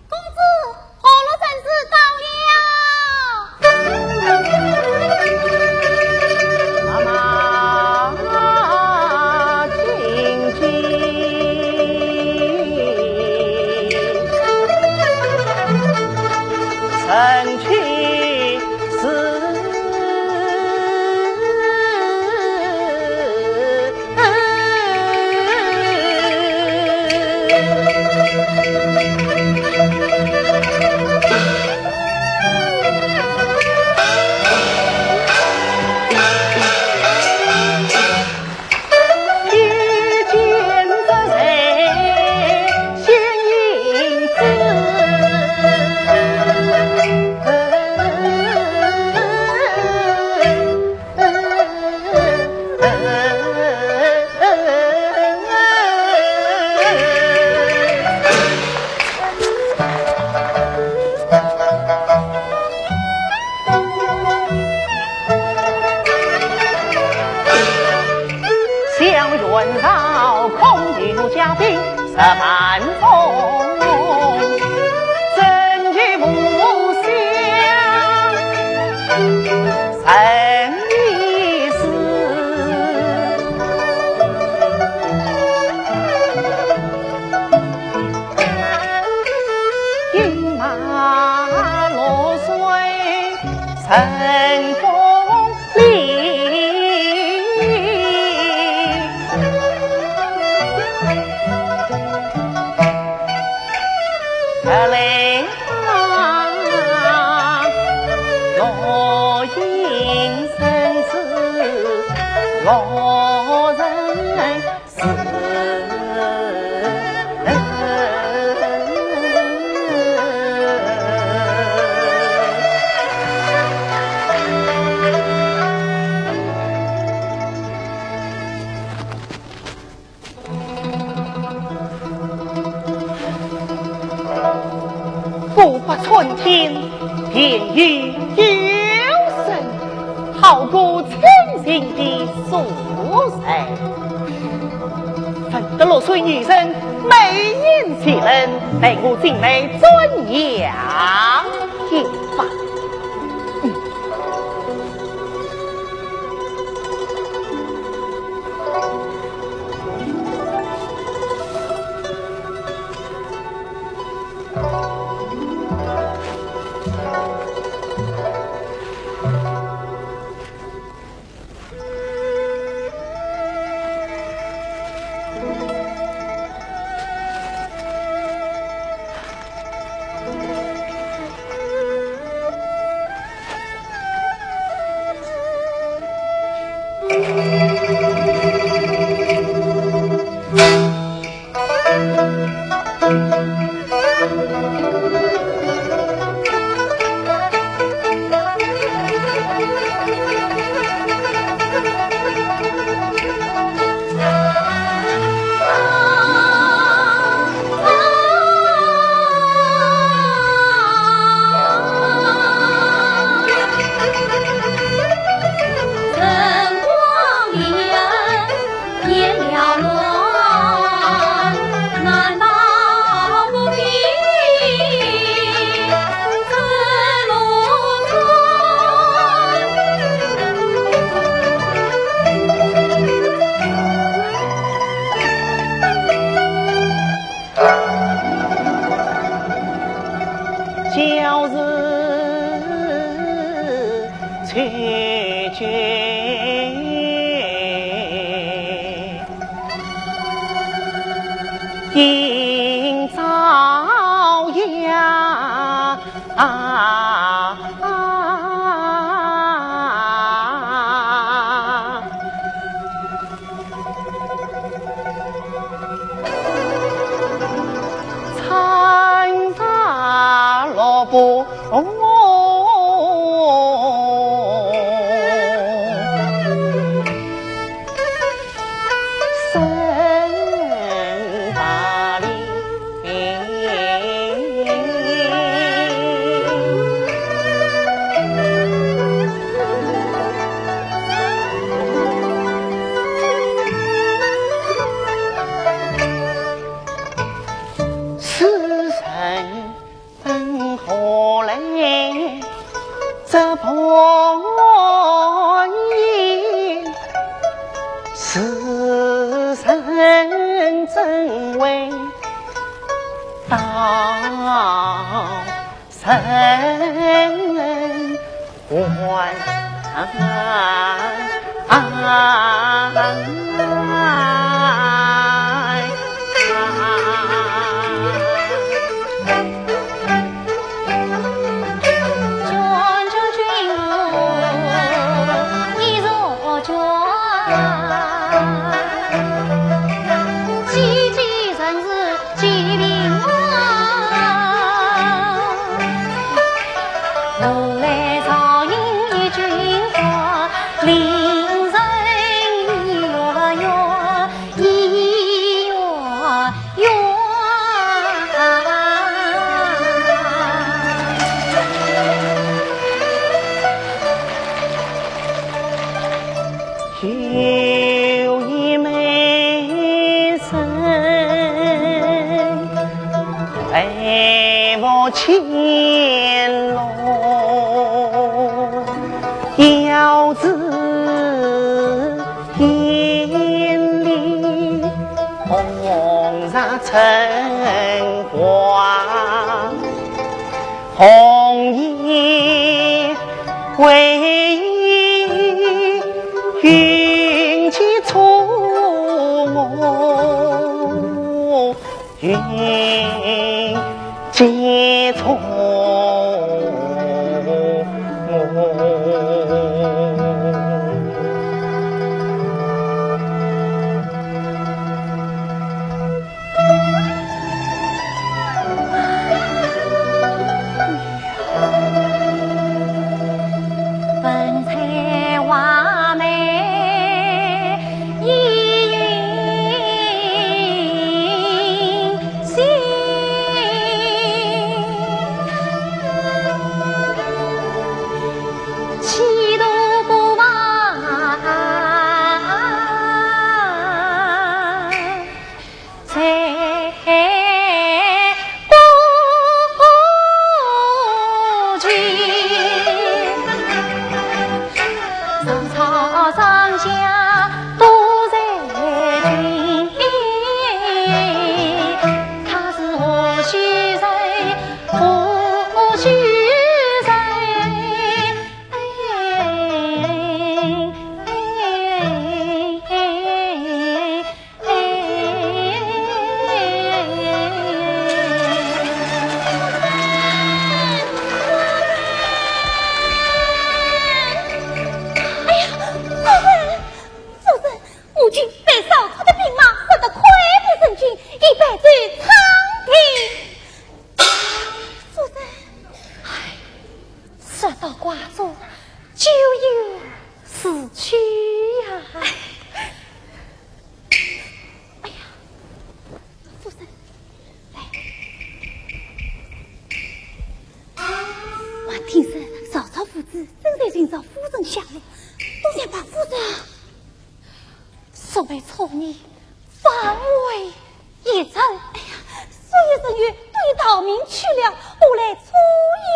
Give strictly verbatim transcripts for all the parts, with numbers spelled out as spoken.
公子，河洛人士到了。妈妈，请起。臣妾 是。古柏参天，便有幽深，好个清静的所在。闻得洛水女神美艳绝伦，待我进来瞻仰一番。嗯。这破衣是人怎会到人还？ 有一美人，为我牵路，要知千里红霞春光。 红颜为云间错，云间错。 文采华美，意韵新。气度不凡。 在古今，上朝上下都在君。她是何许人？何许人？ 哎呀，夫人，夫人，我军被曹操的兵马杀得溃不成军，已败走长亭。夫人，哎，说到寡妇，就有死去呀。 哎呀，夫人，来。我听说曹操父子正在寻找夫人下落，都想把夫人送回错泥，反为一战。哎呀，所有人员都已逃命去了，我来促引。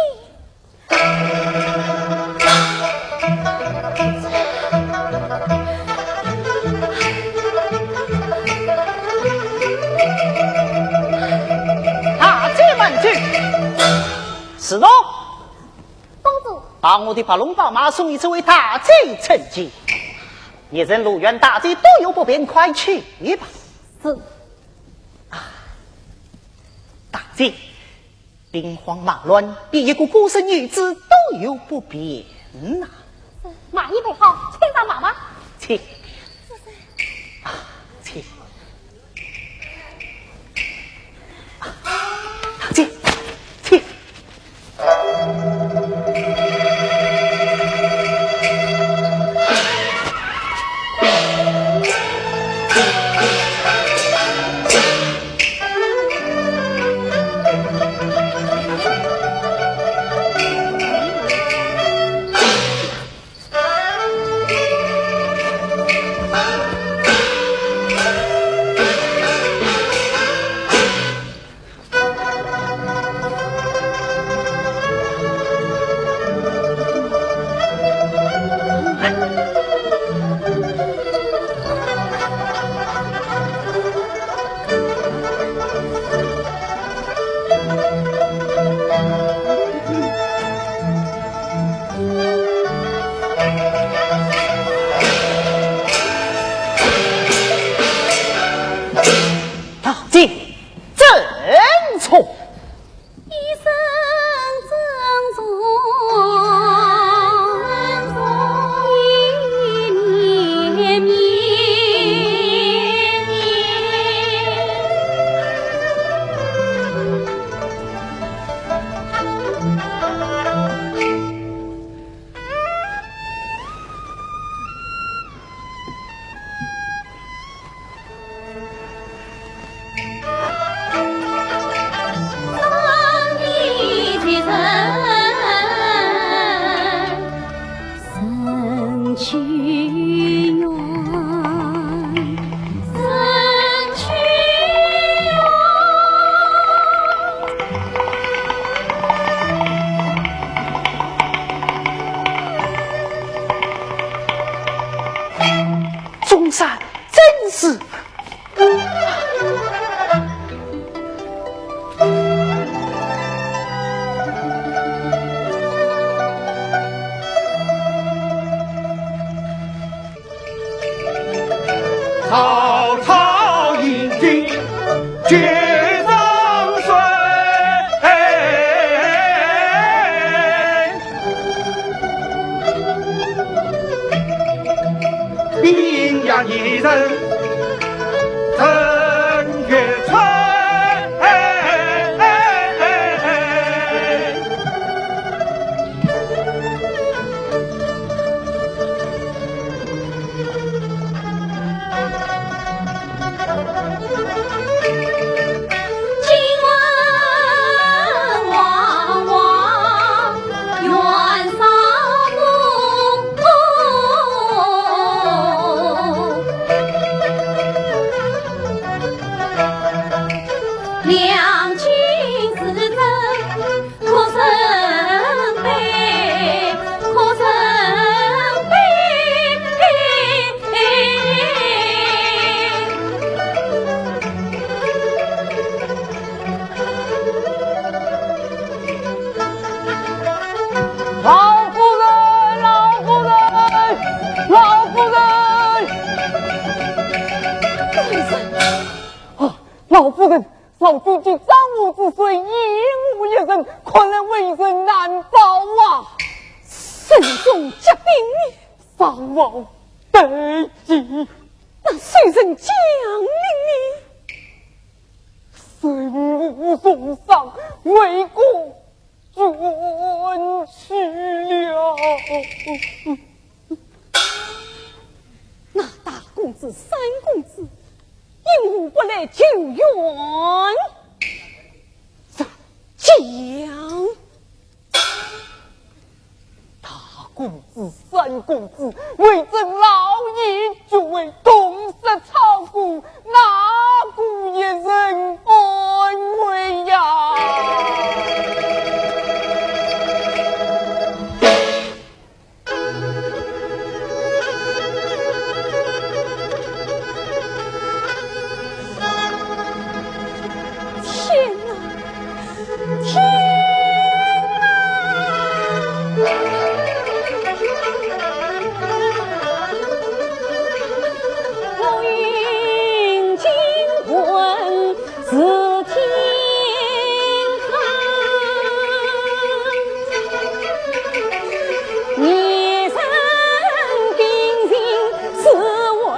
大姐慢走。是喏。公子。把我的白龙宝马送与这位大姐参见。一阵路远，大姐多有不便，快去吧。是。啊，大姐， 兵荒马乱，比一个孤身女子都有不便呐。马已备好，请上马吧。请。啊，请。啊，请，请。 大是。曹操引军救长孙。 名扬一人陈月春。老夫人，老夫人，老夫人！夫人！啊，老夫人，曹军救张武之水，引无一人，看来为人难保啊！身中疾病，伤亡待继。那谁人将令呢？身无重伤，为国 捐躯了。那大公子、三公子，因何不来救援？这将……大公子、三公子，为这老爷就为痛失草菇， 哪个一人安慰呀？天哪！ 天啊！我饮金盆自清风，你身并行 是为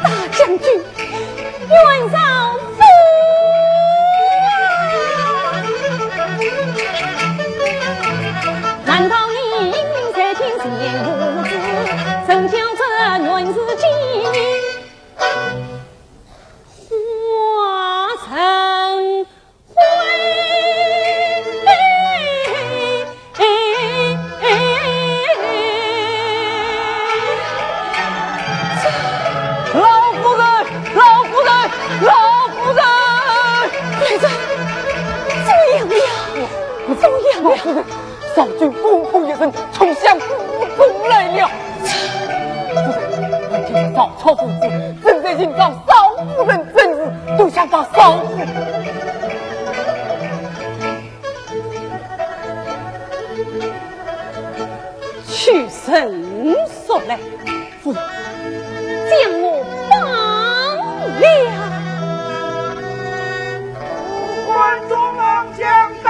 大将军，袁绍父啊！难道你在天前无知，怎叫这袁氏见你 化成灰。老夫人，老夫人，老夫人！来人，怎么样了？怎么样了？老夫人， 曹军攻破邺城，冲向谷中来了。夫人，我听说曹操父子正在寻找少夫人，正是都想把少夫人去绳索来。 将我绑了。关中郎将到。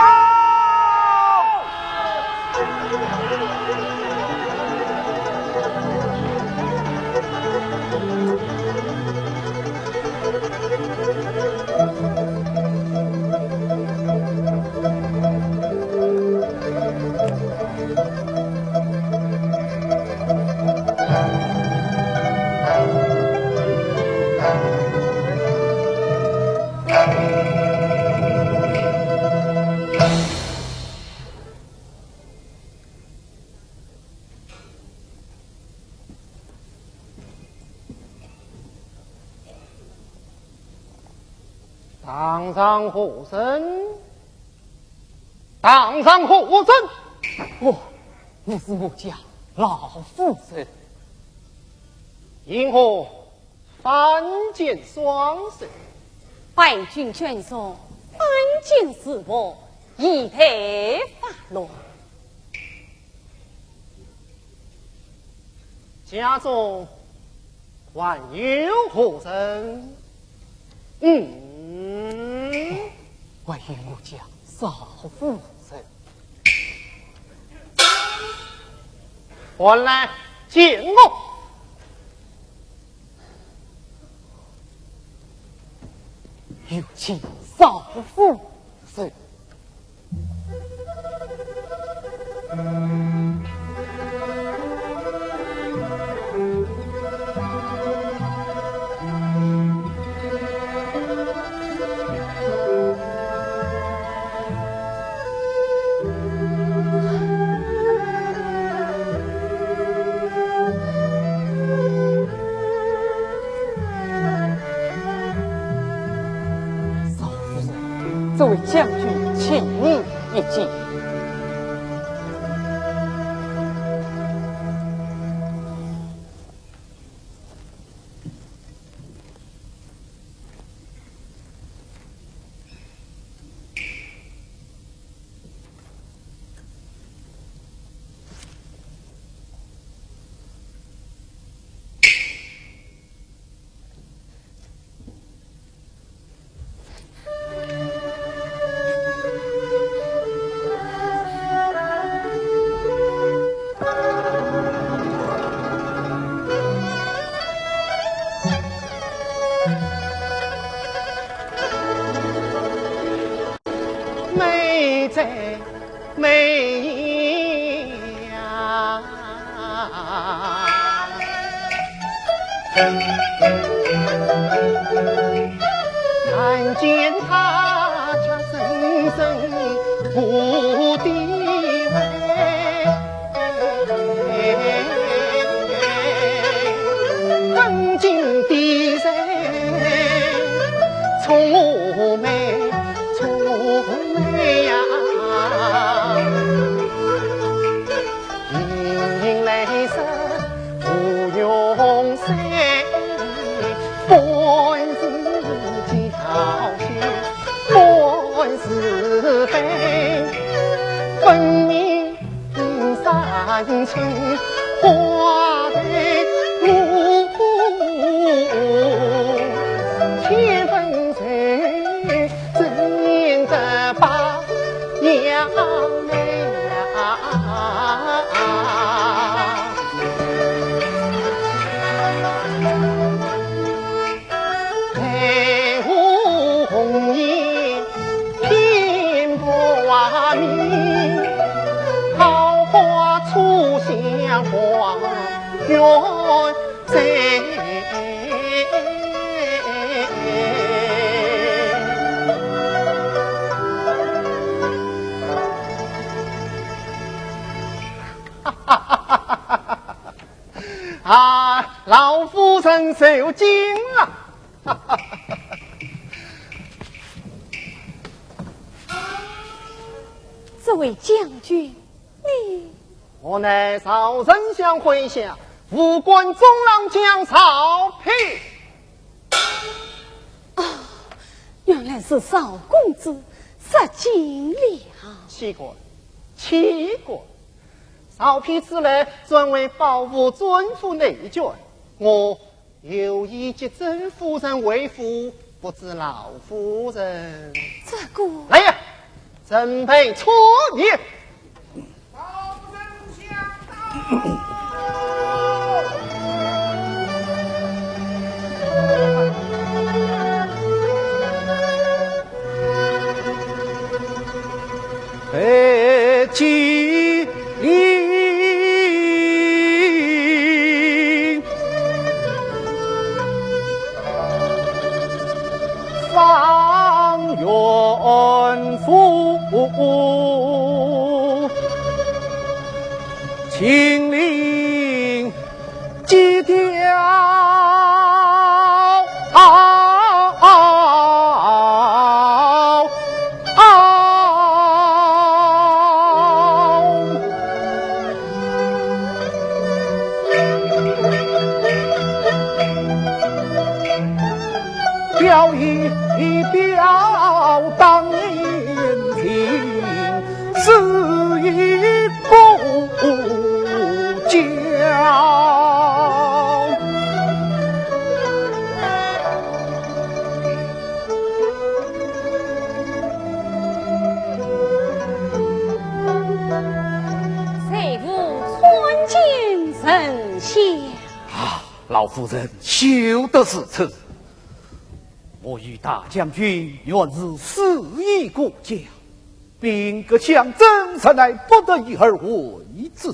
堂上何人？堂上何人？哦，你是我家老夫人。因何反见双手？拜君眷属，反见时婆，仪态发乱。 家中还有何人？嗯，还有我家少夫人。还来见我。有请少夫人。 少夫人，这位将军请你一见。 美哉美呀！ 看见她家生生无地位，风景的人从美从美呀。 迎来是芙蓉山，半是娇羞，半是悲，分明山青花在目，千分愁，怎忍得把 呀呀，泪红红颜偏薄命，桃花初相逢，缘 谁？啊，老夫人受惊了。这位将军，你 我乃曹丞相麾下，武官中郎将曹丕。哦，原来是曹公子，失敬了。岂敢，岂敢。曹丕此来专为保护尊府内眷，我 有意接甄夫人回府，不知老夫人。这个，来呀，准备车马。老夫人驾到。哎，起老夫人休得如此。我与大将军原是私议过交，兵戈相争，实乃不得已而为之，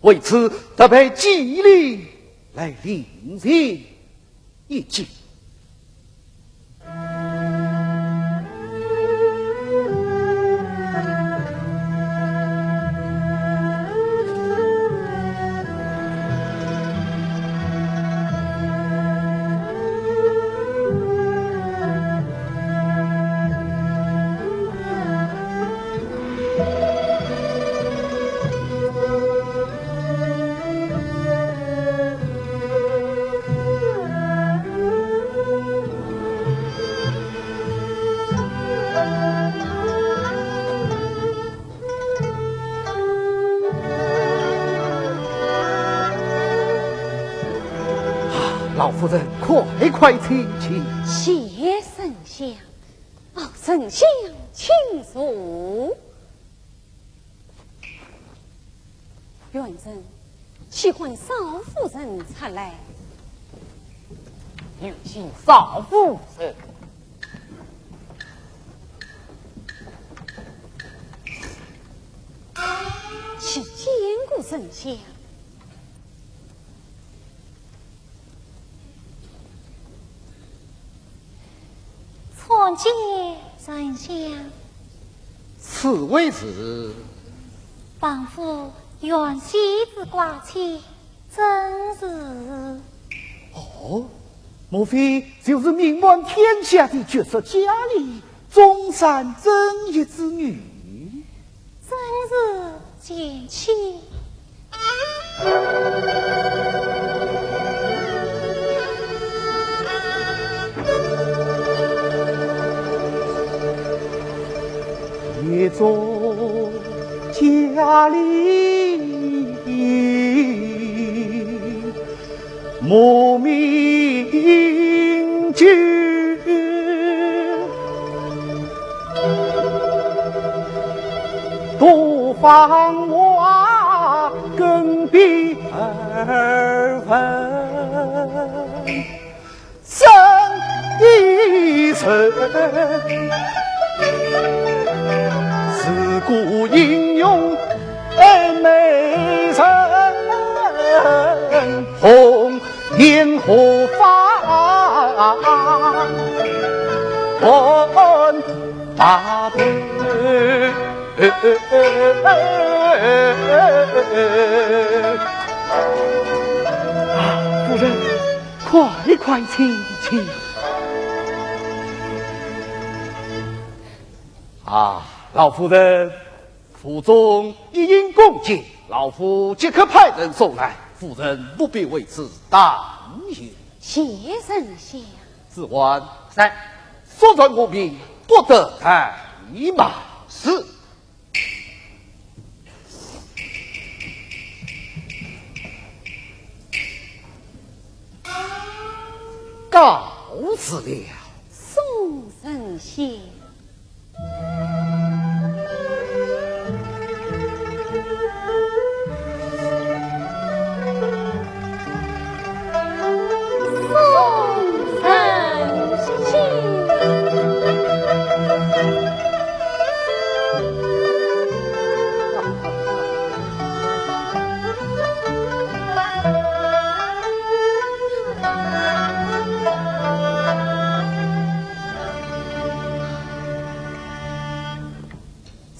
为此特备祭礼来临前一见。 老夫人，快快请起。谢丞相。哦，丞相请坐。 阮珍，去唤少夫人出来。有请少夫人。去见过丞相。 参见丞相。此位是？王府原喜之挂牵，甄氏。哦，莫非就是名满天下的绝色佳丽 中山甄氏之女？甄氏前妻。一种佳丽 慕名去，都芳华更比二分。生一生，自古英雄美人，红 莲花半大头。啊，夫人，快快请起。啊，老夫人， 府中一应供给，老夫即刻派人送来，夫人不必为此担忧。谢丞相。子桓。在。速传我命，不得怠慢。是。告辞了。送丞相。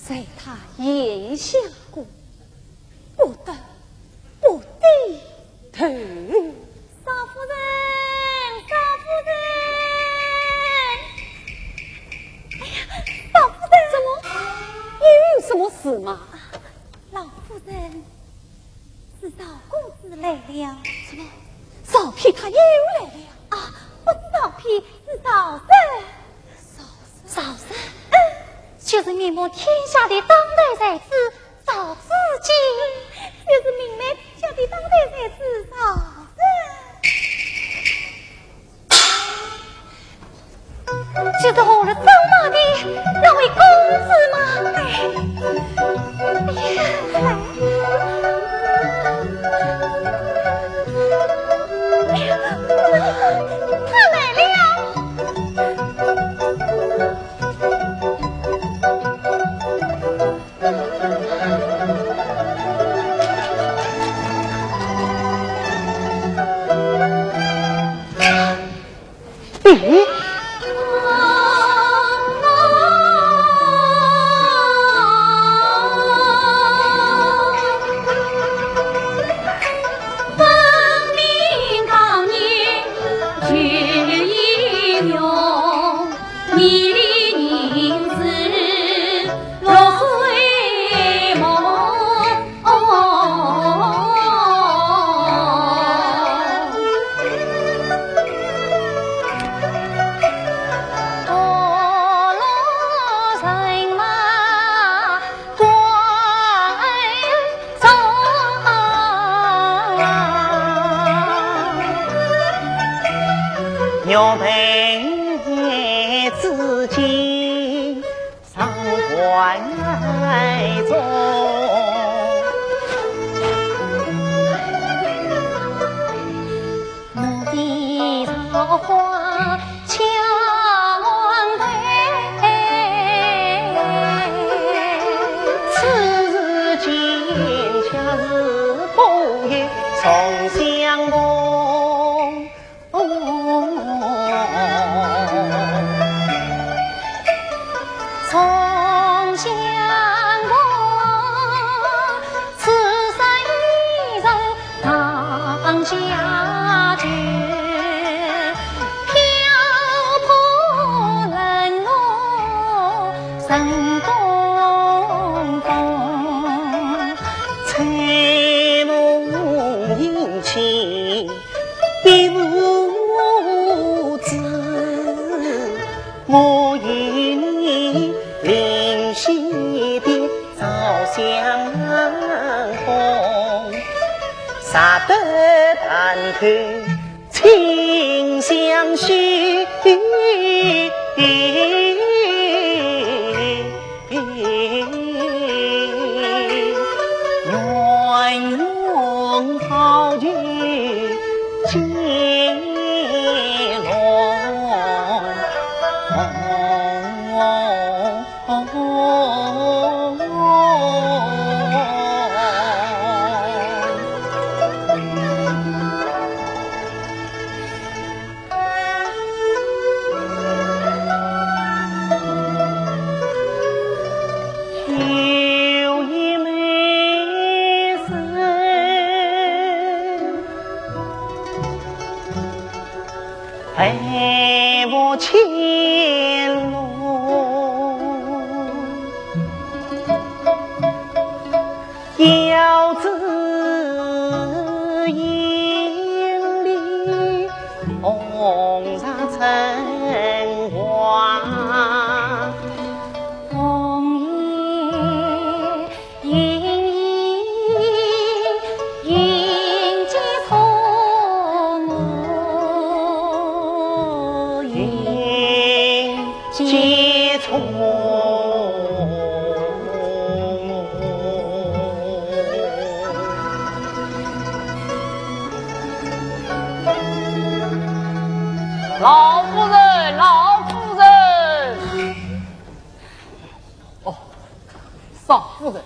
在他眼下过，不得不低头。少夫人，少夫人！哎呀，少夫人！怎么？又有什么事吗？老夫人， 是赵公子来了。什么？赵丕他又来了？啊，不是赵丕，是赵奢。赵奢？赵奢？嗯。就是名满天下的当代才子赵子建。就是名满天下的当代才子赵奢。 就是和了走马的那位公子吗？哎，哎呀，哎。紫金上环中。紫金上环 此事今却是不由重相逢。重相逢，此生一人 当下去，漂泊人路人东风。吹梦饮尽一无子，我与你灵犀的 朝相逢，茶不谈头，轻相许。愿闻好酒尽落红。 有一美人 陪我前路，腰肢引领，红霞春花，红叶 老夫人，老夫人。 哦，少夫人，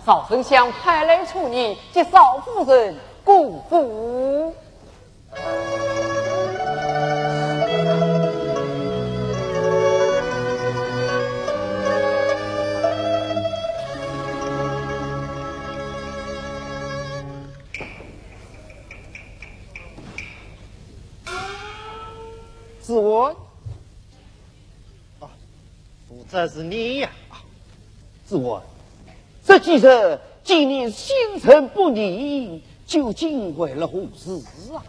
赵丞相派来催你，接少夫人过府。子文。 啊，不知是你呀？子文，这几日见你心神不宁，究竟为了何事啊？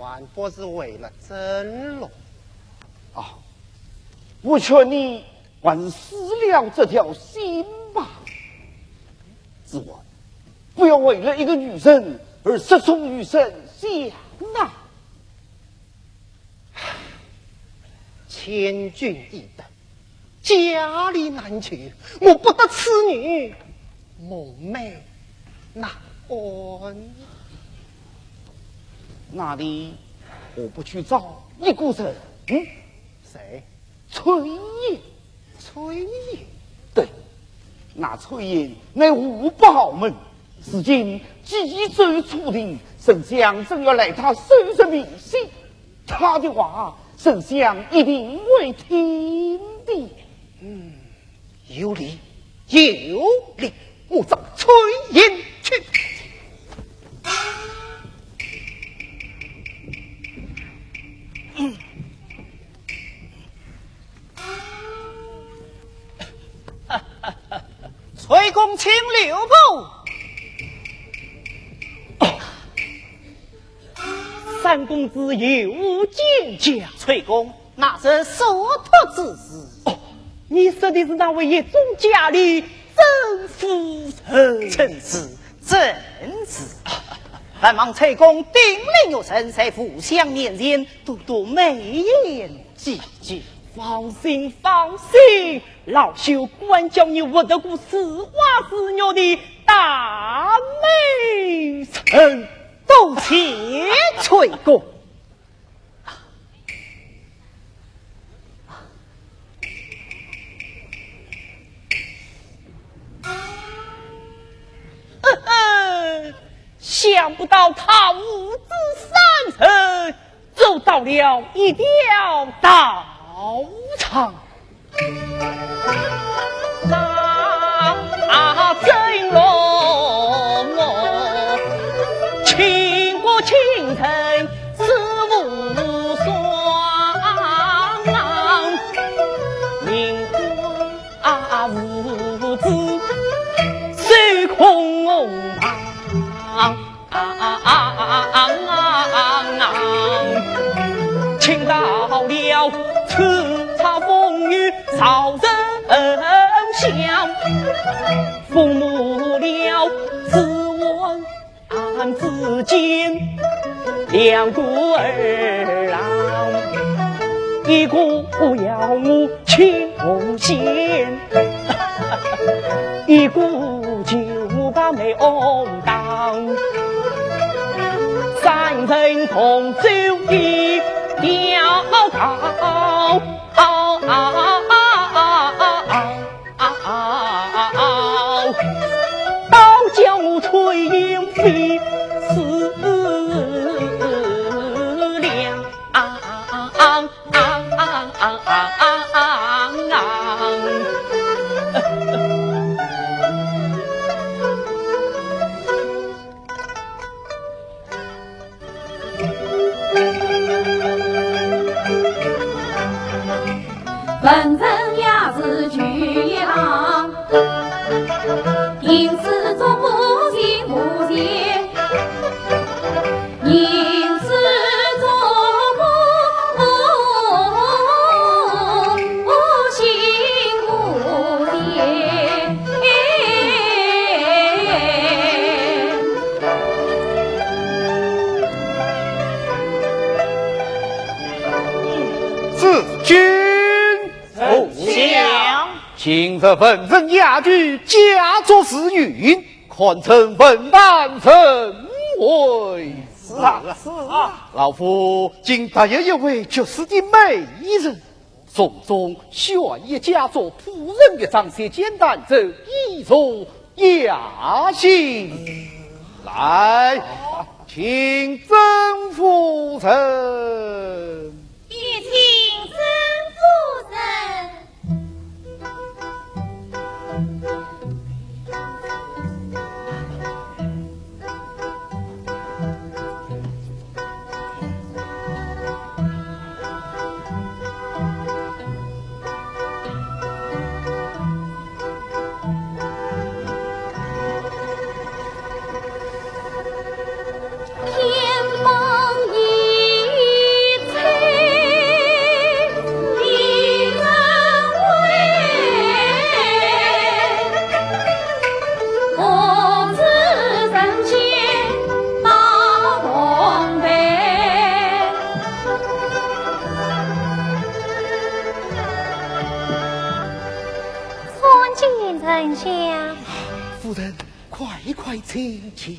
还不是为了甄洛。啊，我劝你还是死了这条心吧。子文，不要为了一个女人而失踪于深巷呐。 千军易得，家里难求，我不得此女，梦寐难安。那你何不去找一个人？嗯？谁？崔琰。 崔琰？对，那崔琰乃湖北豪门，如今冀州初定，丞相正要赖他收拾民心，他的话，丞相一定会听的。嗯，有理，有理，我找崔琰去。 崔公请留步。哦，三公子有何见教？崔公，那是所托之事。哦，你说的是那位叶中佳丽甄夫人？正是，正是。还望崔公鼎力育成，在父相面前多多美言几句。放心，放心，老朽管教你活得过是花是月的大美人。多谢崔公。 呵呵，想不到他无知三人，走到了一条道上。啊，真龙哦，倾国倾城四无双，名啊，父子手空旁。啊，啊，啊，啊，啊，啊，啊。请到了叱咤风云赵丞相，封了子桓 俺子建两个儿郎，一个要我青龙仙，一个就把梅红当，三人同走一条道。 啊，啊，啊，啊，啊，啊，啊，啊，啊，倒叫我炊烟飞四两。啊，啊，啊，啊，啊，啊，啊，啊，啊。 文人雅士聚一堂，吟诗作赋心无闲，吟诗作赋心无闲。 子建。受降。今日文人雅聚，佳作诗韵，堪称文坛盛会。是啊，是啊。老夫今特邀一位绝世的美人， 从中选一佳作，谱成一张绝弦弹奏，以助雅兴。来，请甄夫人。有请甄夫人。 参见丞相。夫人，快快请起。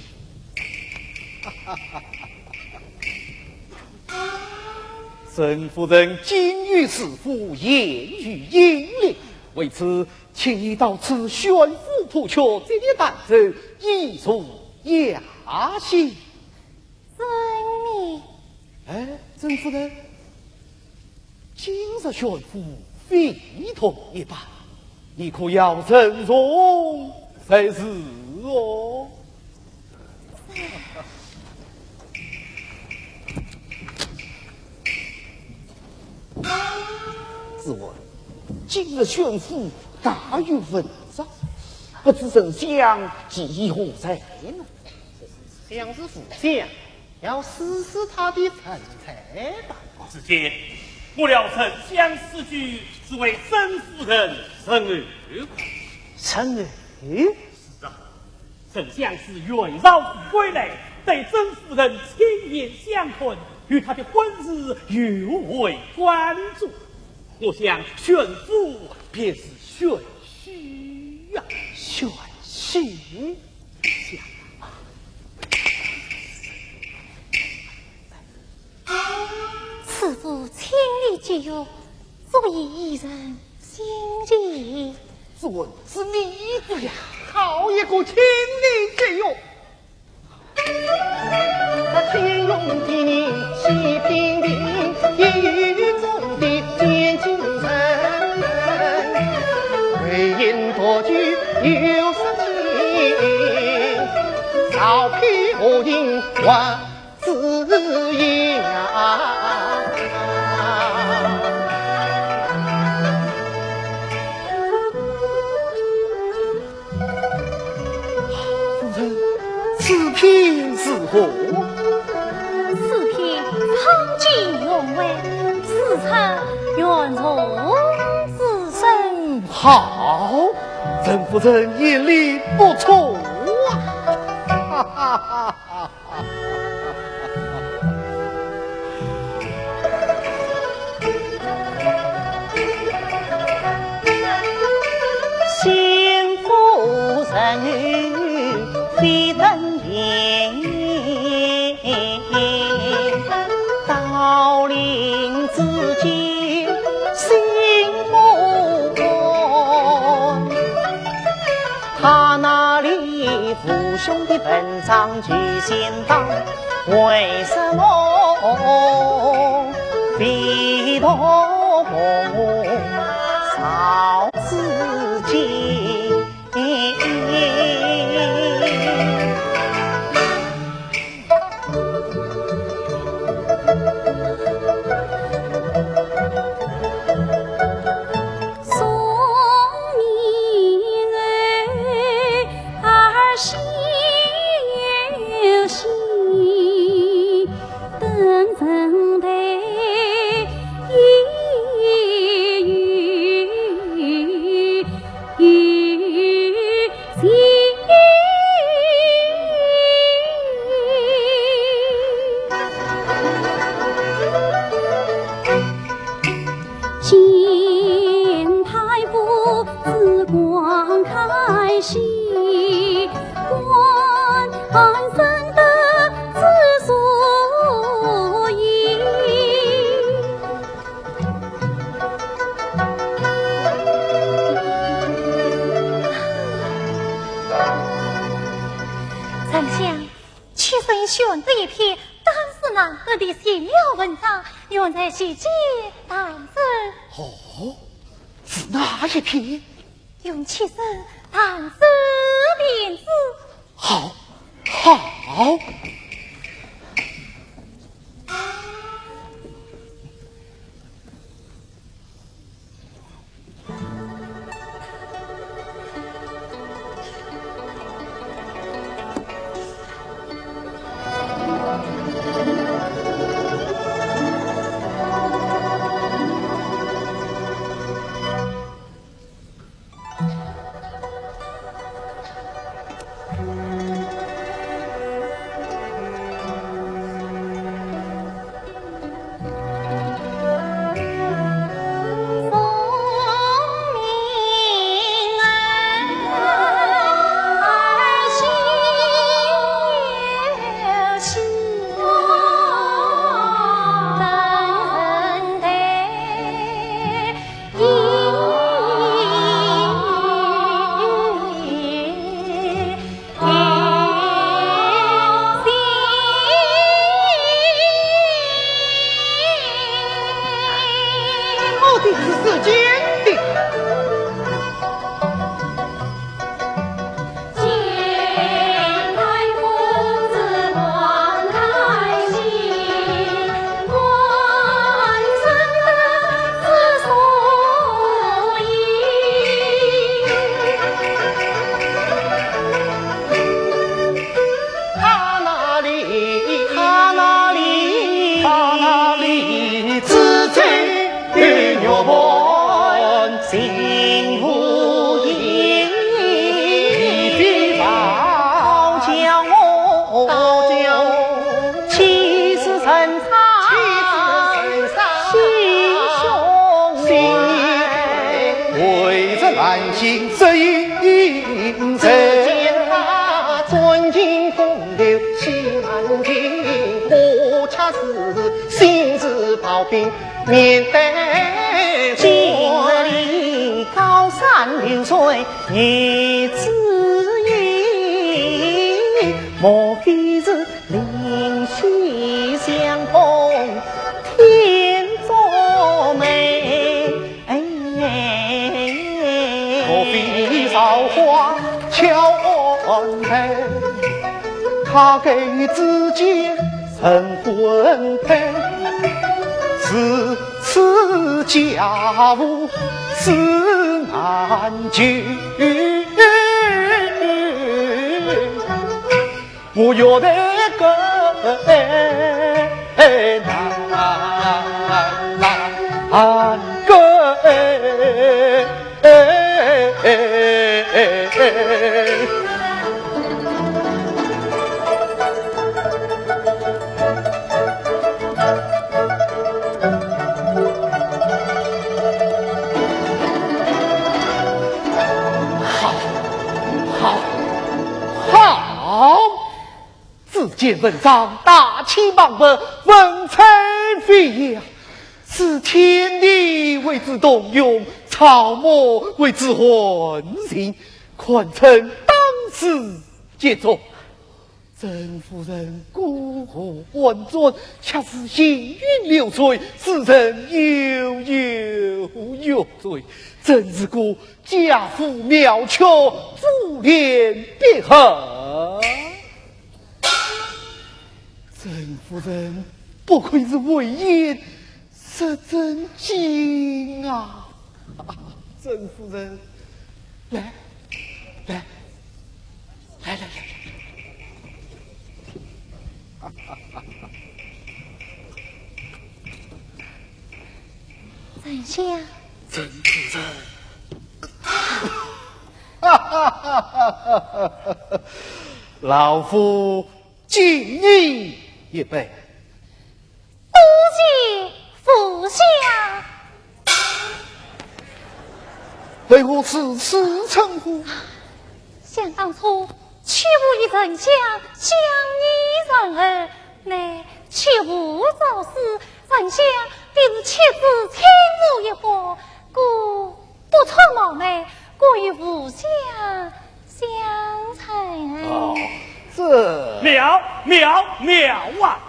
甄夫人金玉是福，严于殷礼，为此请你到此选赋谱曲，绝弦弹奏，以助雅兴。遵命。哎，甄夫人，今日选赋非同一般，你可要慎重才是哦。 子桓，今日选赋大有文章，不知丞相题意何在呢？丞相是武将，要试试他的文才吧。子建，我料丞相此举是为甄夫人陈后。陈后？是啊， 丞相自袁绍归来，对甄夫人亲眼相看，与她的婚事尤为关注。我想选夫便是选婿呀。选婿？想啊，此夫千里之约，足以一人心意。遵旨立足呀。好一个千里之约！ 天用地，西平地，一语中的天津人。为因多聚有失敬，少批何应还子呀。 夫人，此片如何？此片苍劲雄伟，此称圆融之声。好，陈夫人眼力不错啊！哈哈哈哈。 新夫人非等闲，到临之际心不安。他那里父兄的坟上聚仙堂，为什么 非同我少之见。丞相，妾身选的一篇当时难得的闲聊文章，愿在席间谈之。哦，是哪一篇？用妾身弹诗便知。好，好。 我的是世间的。安心这一生。只见他钻进风流西门情，我却是心似刨冰面对今日里高山流水日子夜，莫非是灵犀相逢天作美？ 莫非造化巧安排，他给子建成婚配，如此家父是难救。 我要得个，哎，哎，难，难，难个，哎，哎，哎，哎，哎。 好，好，好！子建文章大气磅礴，文采飞扬，是天地为之动容，草木为之汗颜，堪称当世杰作。 甄夫人过河万转，却是行云流水，斯人悠悠欲醉，真是个家父妙却珠联璧合。甄夫人不愧是慧眼识真经啊！ 甄夫人，来，来，来，来，来，来。丞相。甄夫人。老夫敬你一杯。 多谢父相。为何如此称呼？想当初，屈父与丞相相依仁厚，乃屈父早死，丞相便是屈指轻舞一般，故 不出冒昧，故与父相相称。哦，这……妙，妙，妙啊！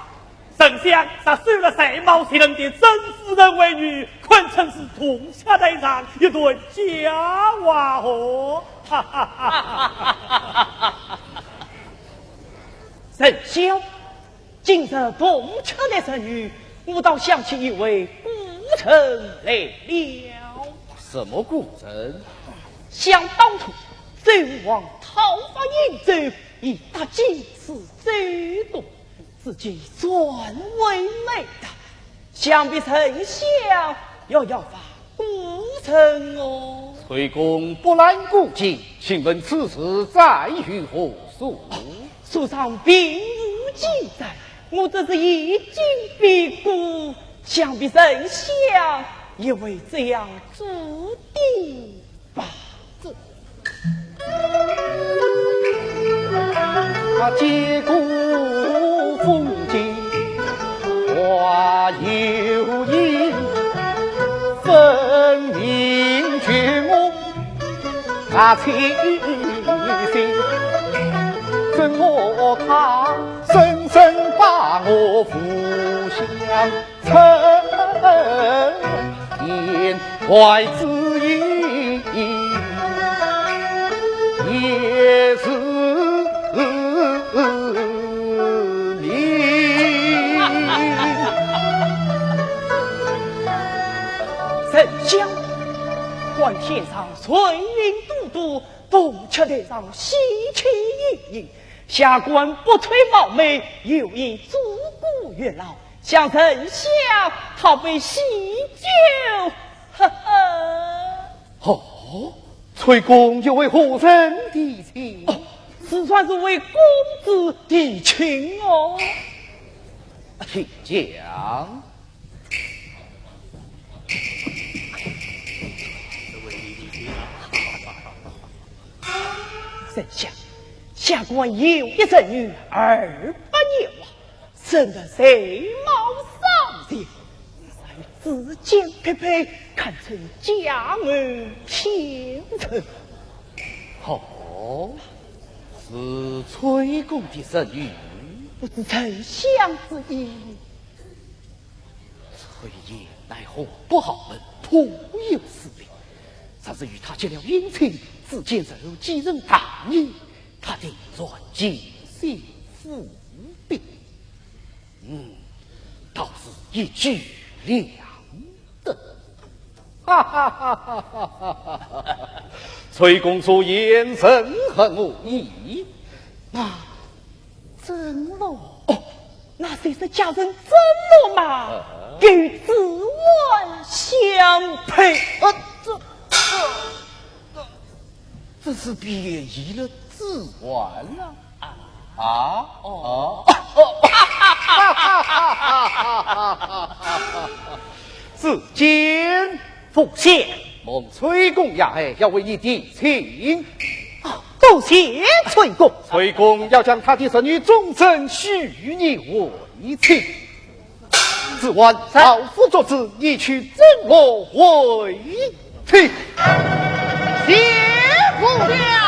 丞相若收了才貌绝伦的甄夫人为女，堪称是铜雀台上一段佳话哦！哈哈哈哈哈哈！丞相， 今日铜雀台之女，我倒想起一位古人来了。什么古人？想当初，周武王讨伐殷周，以妲己赐周公，至今传为美谈。想必丞相也要拜古人哦。崔公博览古今，请问此事再有何说？ 书上并无记载，我只是以今比古，想必丞相也会这样注定吧。啊，借古风今，话又言，分明君我 啊，痴心，怎么他深深把我浮想成仙，怀之以也是谜。丞相，看天上 瑞云朵朵，铜雀台上喜气盈盈，下官不吹冒昧，有意祝古月老，向丞相讨杯喜酒，呵呵。哦，崔公又为何人提亲？哦，自然是为公子提亲哦。请讲。丞相，下官有一侄女，二八年华，生得才貌双全，与子建匹配，堪称佳偶天成。哦，是崔公的侄女？不知丞相之意。 崔琰乃河北豪门，颇有势力。若是与她结了姻亲，子建日后继承大业，她定然尽心辅弼。嗯，倒是一举两得。哈哈哈哈哈哈！崔公所言甚合我意。那 怎么？哦，那就是佳人甄洛嘛，啊。与子桓相配。啊，这，这，这是便宜了子桓了。啊，哦，哦，哦，子建。 奉先。蒙崔公雅爱，要为你提亲。啊，多谢崔公。崔公要将他的侄女钟贞许你为妻。子桓，老夫作主，你娶甄洛为妻。谢父了。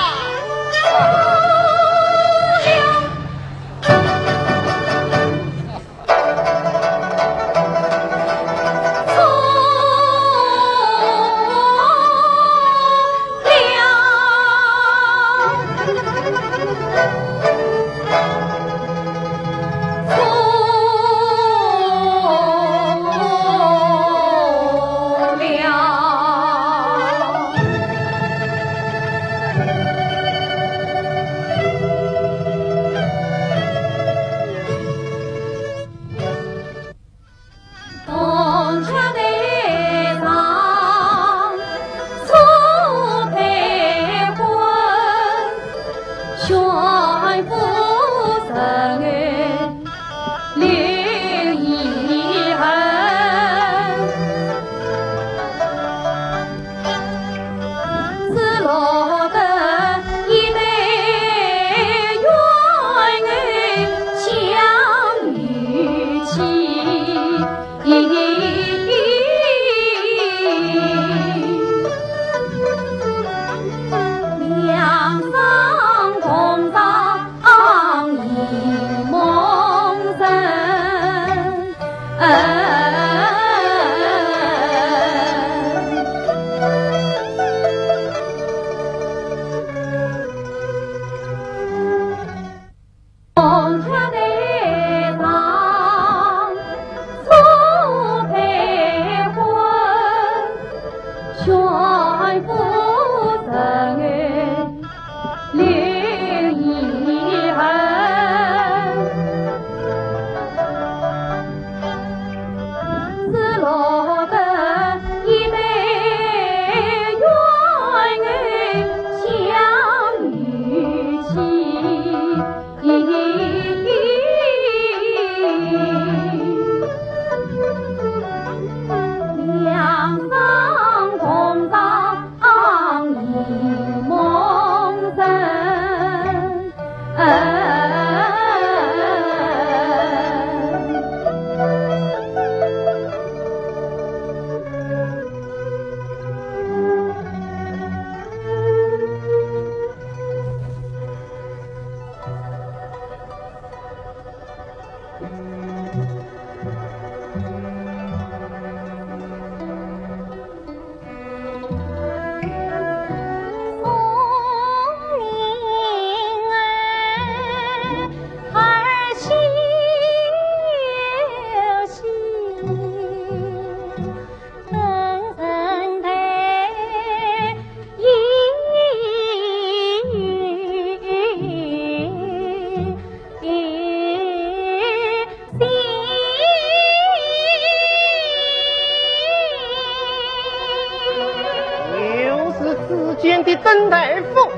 又是子建的登台风。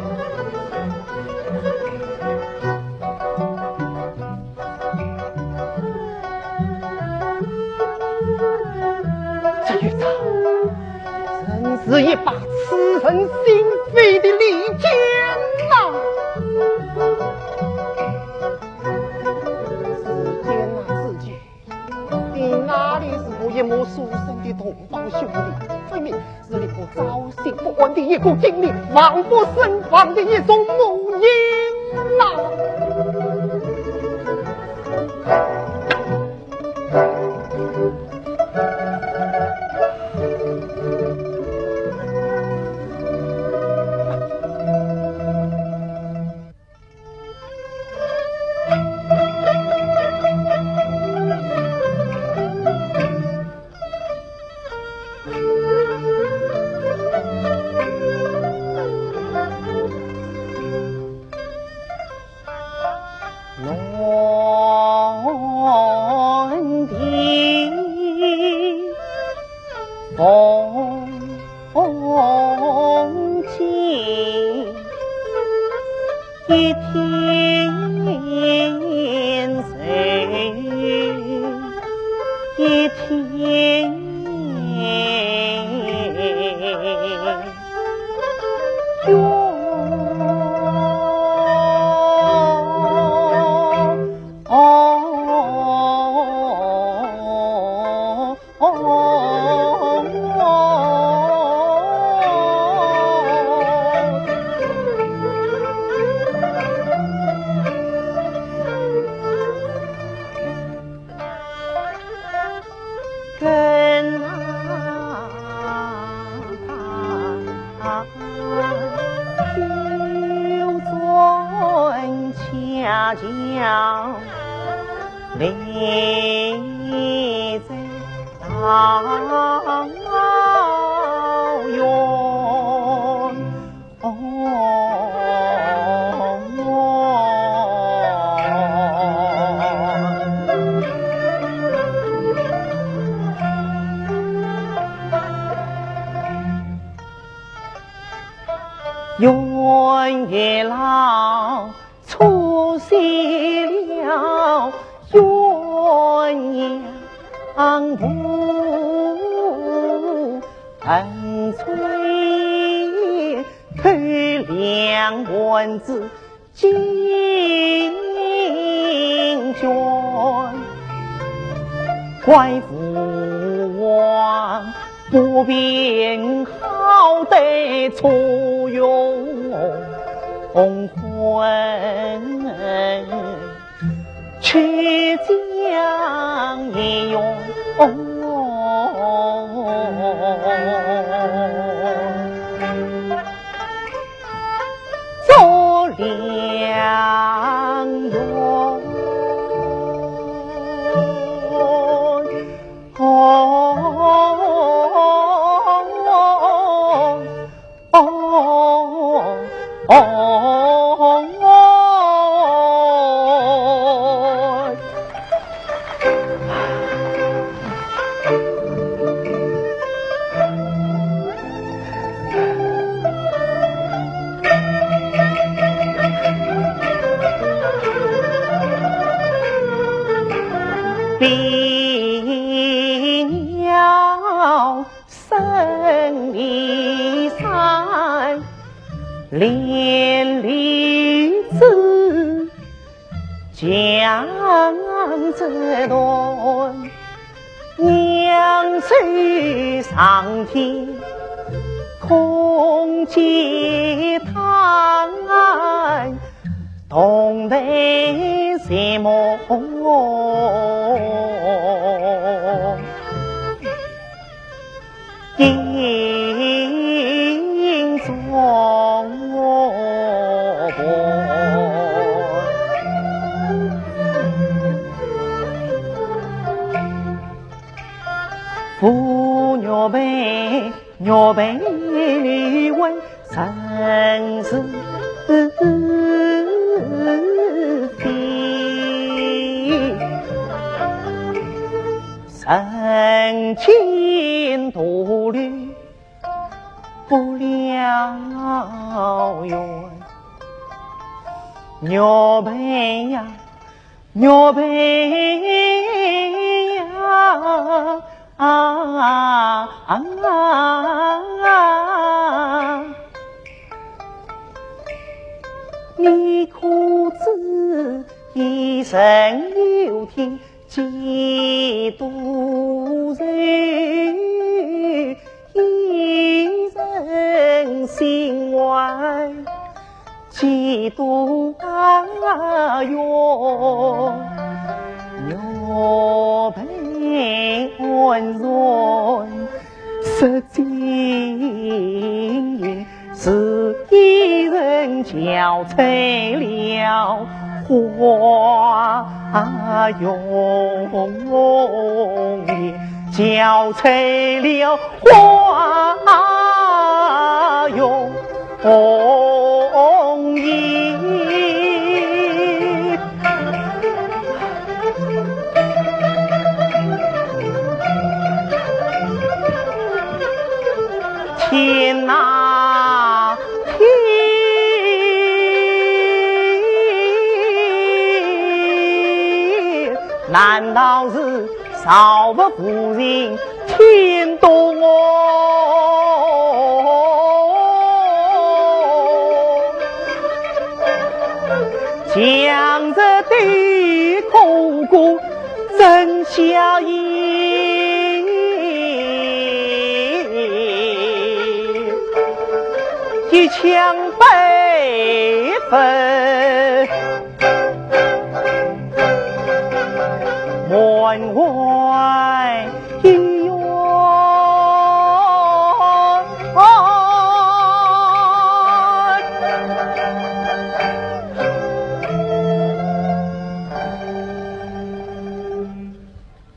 这一招，真是一把刺人心肺的利剑呐！一母所生的同胞兄弟，分明是令我朝夕不安的一个经历，防不胜防的一种磨难呐。心怀几多啊哟，玉佩安然失金印，是伊人憔悴了花容颜，憔悴了 花容颜。天哪，天！难道是 造物无情天妒我，将这对哥哥真笑言，一腔悲愤。 满怀恩怨。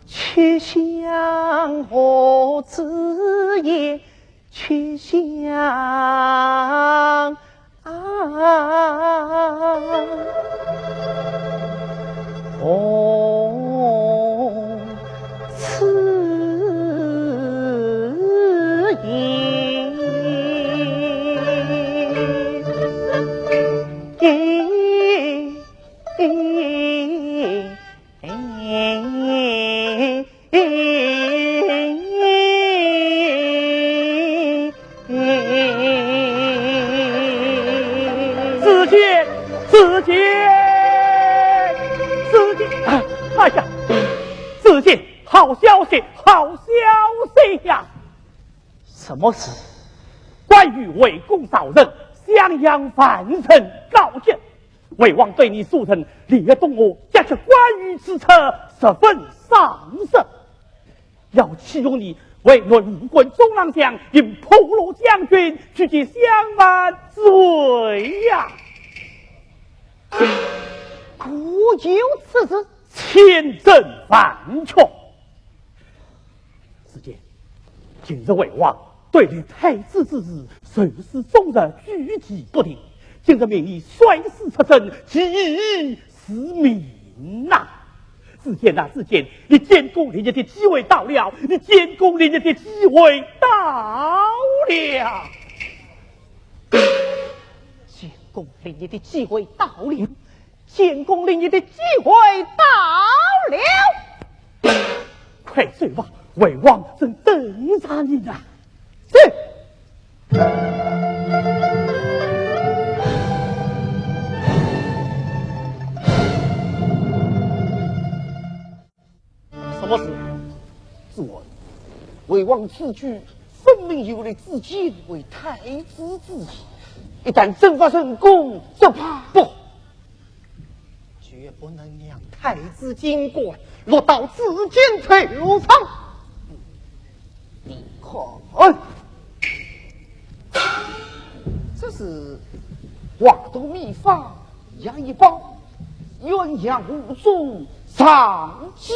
去向何处也 去向啊，何处也。子建，子建，子建！哎呀，子建，好消息，好消息呀！什么事？关羽围攻曹仁，襄阳樊城告急。 魏王对你所成，连夜东吴，解决关羽之仇，十分赏识。要启用你为南吴关中郎将，引破虏将军，去解襄樊之围呀！果有此事？千真万确。 子建，近日魏王对立太子之事，甚是众人举棋不定。今日命你率师出征，其意是明呐。子建呐，子建，你建功立业的机会到了，你建功立业的机会到了。建功立业的机会到了。 建功立业的机会到了。快走吧，魏王正等着你呢。是。什么事？子文，魏王此举分明有立子建为太子之意，一旦征伐成功，只怕……不，绝不能让太子金冠落到子建头上。你看，这是华佗秘方 杨一宝，鸳鸯湖中藏机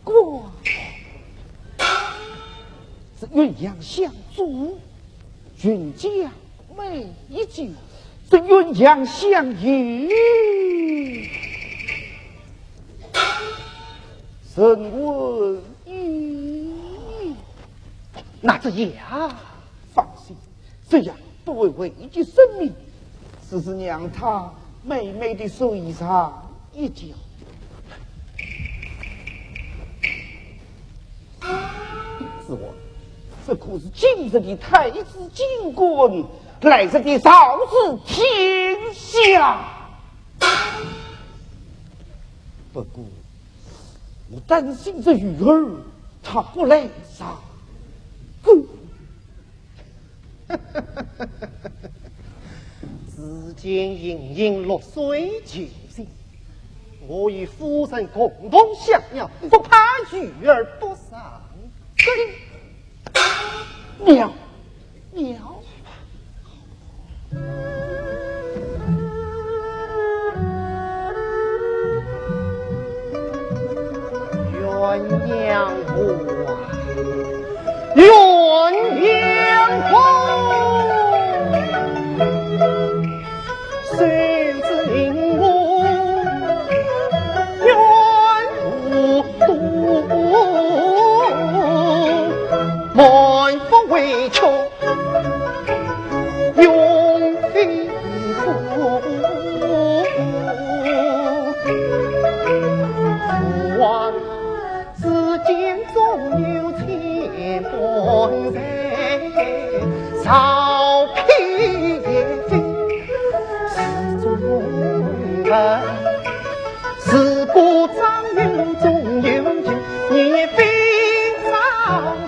关。这鸳鸯相助，群将美酒，这鸳鸯相依，人为……那这药，放心，这药不会危及生命，只是让他美美地睡上一觉。子文，这可是今日的太子金冠，来日的曹氏天下。不过，我担心这鱼儿，他不来上钩。见莺莺绿水求情，我与夫人共同相邀，不怕遇而不善。妙，妙。鸳鸯湖啊，鸳鸯湖，谁知令我鸳鸯湖，满腹委屈 永非苦。父王之见，终有千般罪，少ผิ也非是中人。 自古张允终有情，亦非张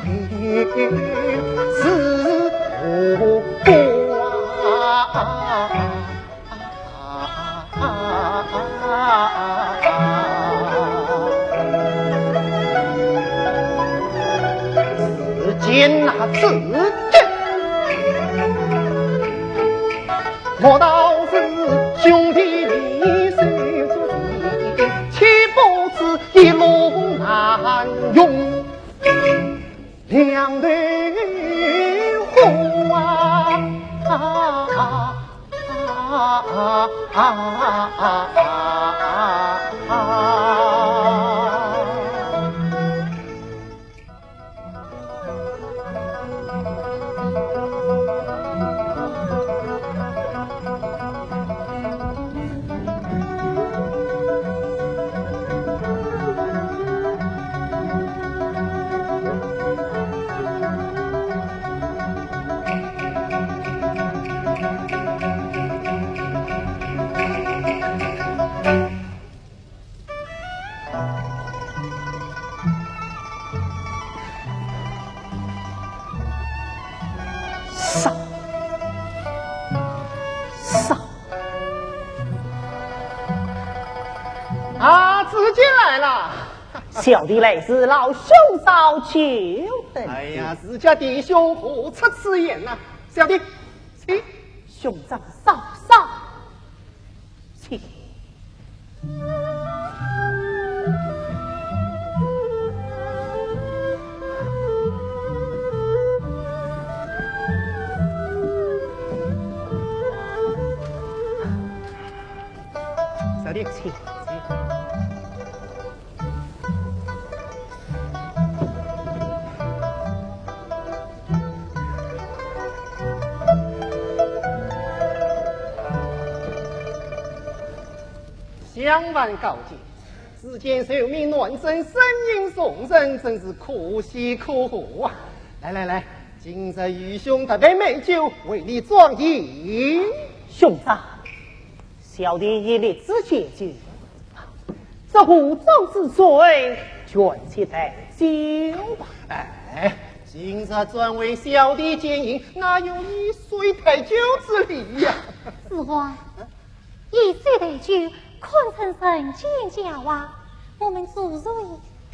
允是我啊。只见那紫鹃 莫道是兄弟你手足情，岂不知一路难容两头虎啊！杀！杀！啊，子建来了。小弟来迟，劳兄嫂久等。哎呀，自家弟兄何出此言呐？小弟，请。兄长嫂嫂， 请。小弟，请，请。 相烦告解，子建受命南征，身影送人，真是可喜可贺啊！来来来，今日愚兄特备美酒，为你壮饮。兄长， 小弟已立志戒酒，这壶中之水，全且待酒吧。哎，今日专为小弟饯饮，哪有以水代酒之理呀？子桓，以水代酒，堪称人间佳话，我们煮水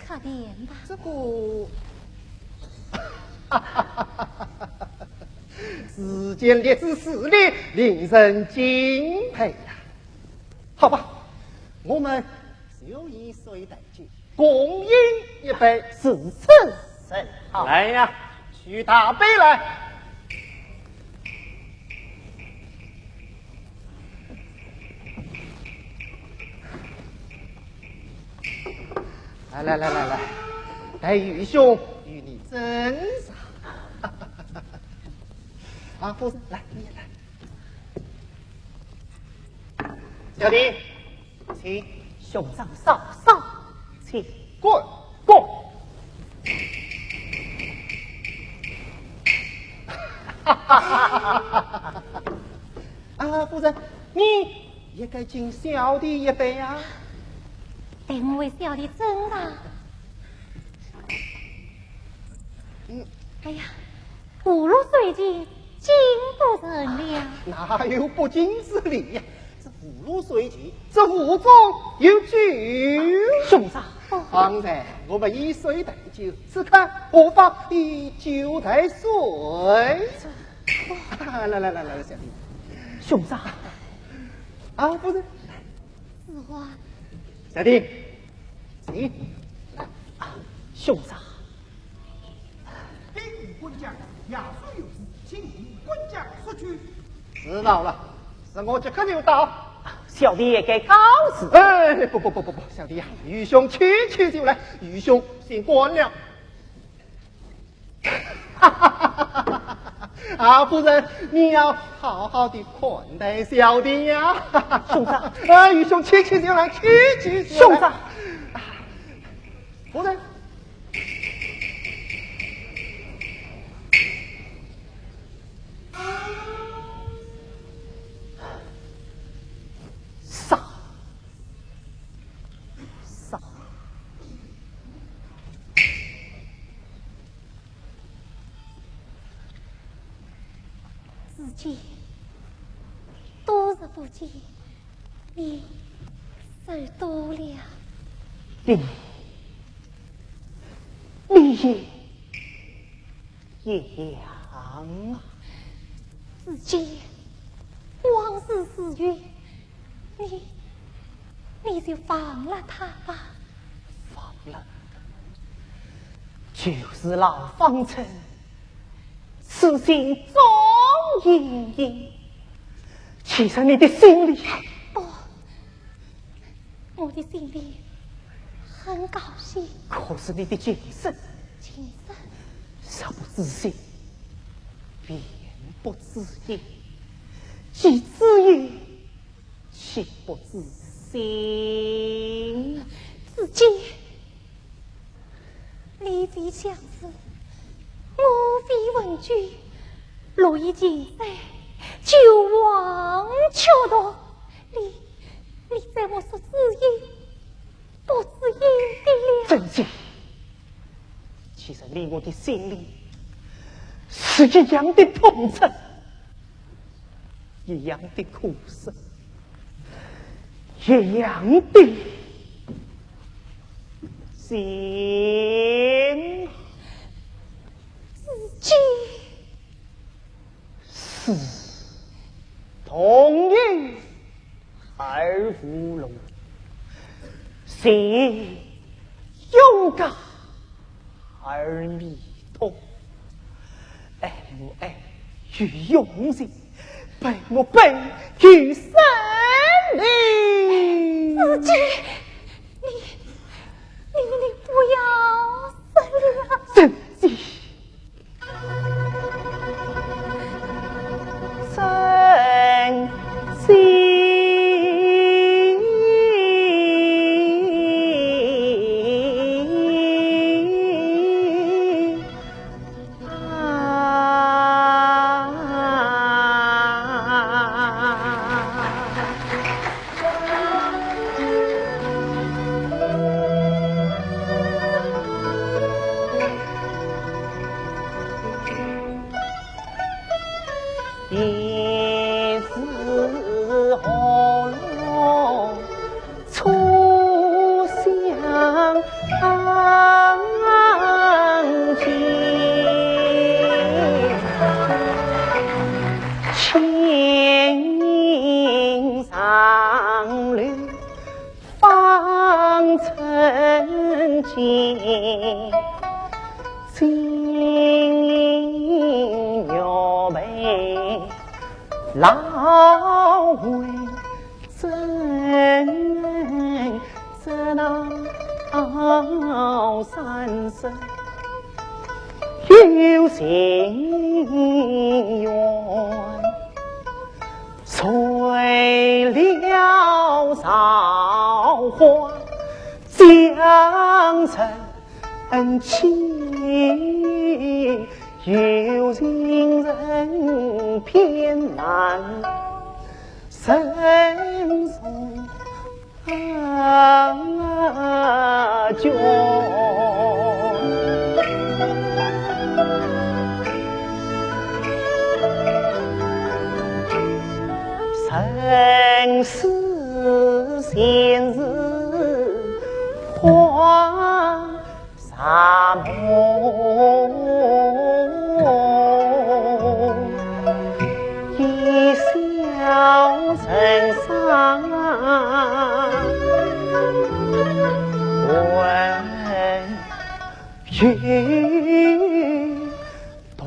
客店吧。这个，子建立志势力，令人敬佩呀。好吧，我们就以水代酒，共饮一杯。如此甚好。来呀，取大杯来。 来来来来来，待愚兄与你斟茶。啊，夫人，来，你也来。小弟，请。兄长嫂嫂，请。滚，滚。啊，夫人，你 也该敬小弟一杯呀。待我为小弟斟茶。嗯。哎呀，壶落水尽，敬不成了。哪有不敬之理呀？这无路虽前，这无中有酒。兄长，方才我们以水代酒，此刻何妨以酒代水？来来来来来，小弟。兄长。啊，夫人。子桓。小弟，请。啊，兄长。禀官家，衙署有事，请官家速去。知道了，是我即刻就到。小弟也该告辞。哎，不不不不不，小弟呀，愚兄去去就来，愚兄先关了。啊，夫人，你要好好的款待小弟呀。兄长。啊，愚兄去去就来，去去就来。兄长。夫人。杀！杀！子建，多日不见，你瘦多了。你，你也一样啊。子建，往事如云，你，你就忘了他吧。忘了，就是老方寸，此心总隐隐。其实你的心里……不，我的心里很高兴。可是你的情深……情深？若不知心，便不知也。既知也，岂不知心？子建，你非相识，我非邻居，路易情深，酒逢曲动，你，你在我说子建，不知也的了。子建，其实你我的心里是一样的痛彻，一样的苦涩，一样的心。子建。 是同音而无路，是永隔而弥途。爱慕爱与用心，悲莫悲与生离。子建，你，你，你不要生了。子建。恩师前世花沙梦，一笑成伤为 一动。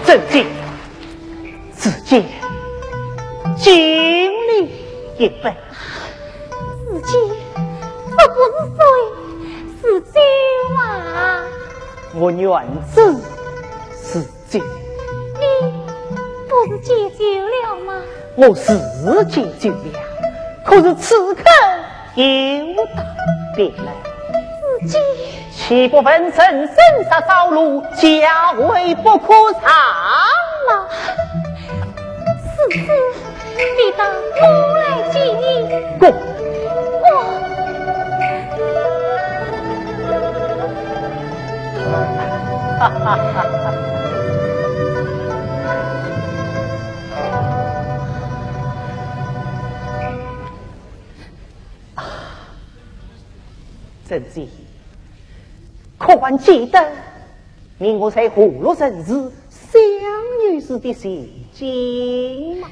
尊姐， 子建，敬你一杯。子建，这不是水，是酒啊。我原知是酒。你不是戒酒了吗？我是戒酒了，可是此刻 又打别人。子建。岂不问人生杀朝露，家规不可伤吗？是，是，你当我来接你。滚！滚！哈哈哈哈。 啊，子建，可还记得你我在河洛人世相遇时的情景吗？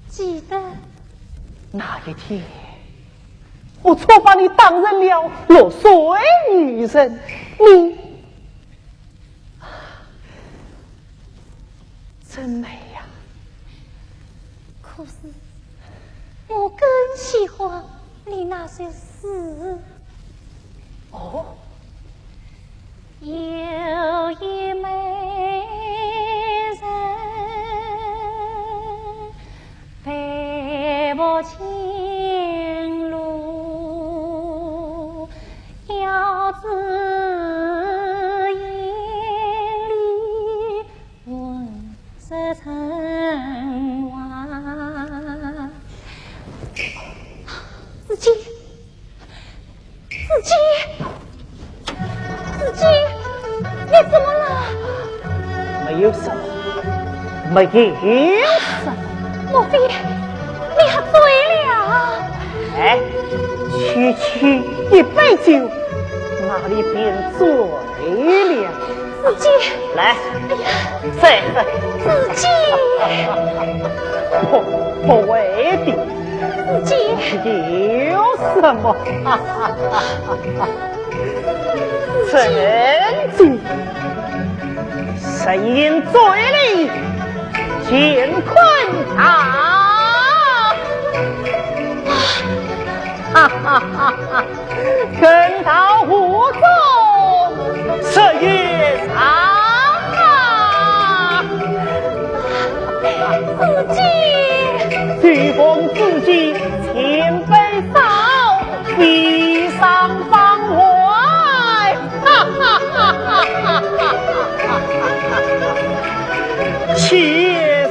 记得。那一天，我错把你当成了落水女神，你 真美呀。可是，我更喜欢你那首诗。哦？有一美人，被迫情路，要知音里问子建，子建，子建，你怎么了？没有什么，没有什么。莫非你喝醉了？哎，区区一杯酒，哪里便醉 哎呀，子建，来，哎呀，再喝。子建，不，不会的。子建，有什么？子建，子建，人饮醉了，乾坤大。哈哈哈哈！ 公道无从说也长啊！子建，酒逢知己千杯少，喜上望外。哈哈哈哈哈哈！且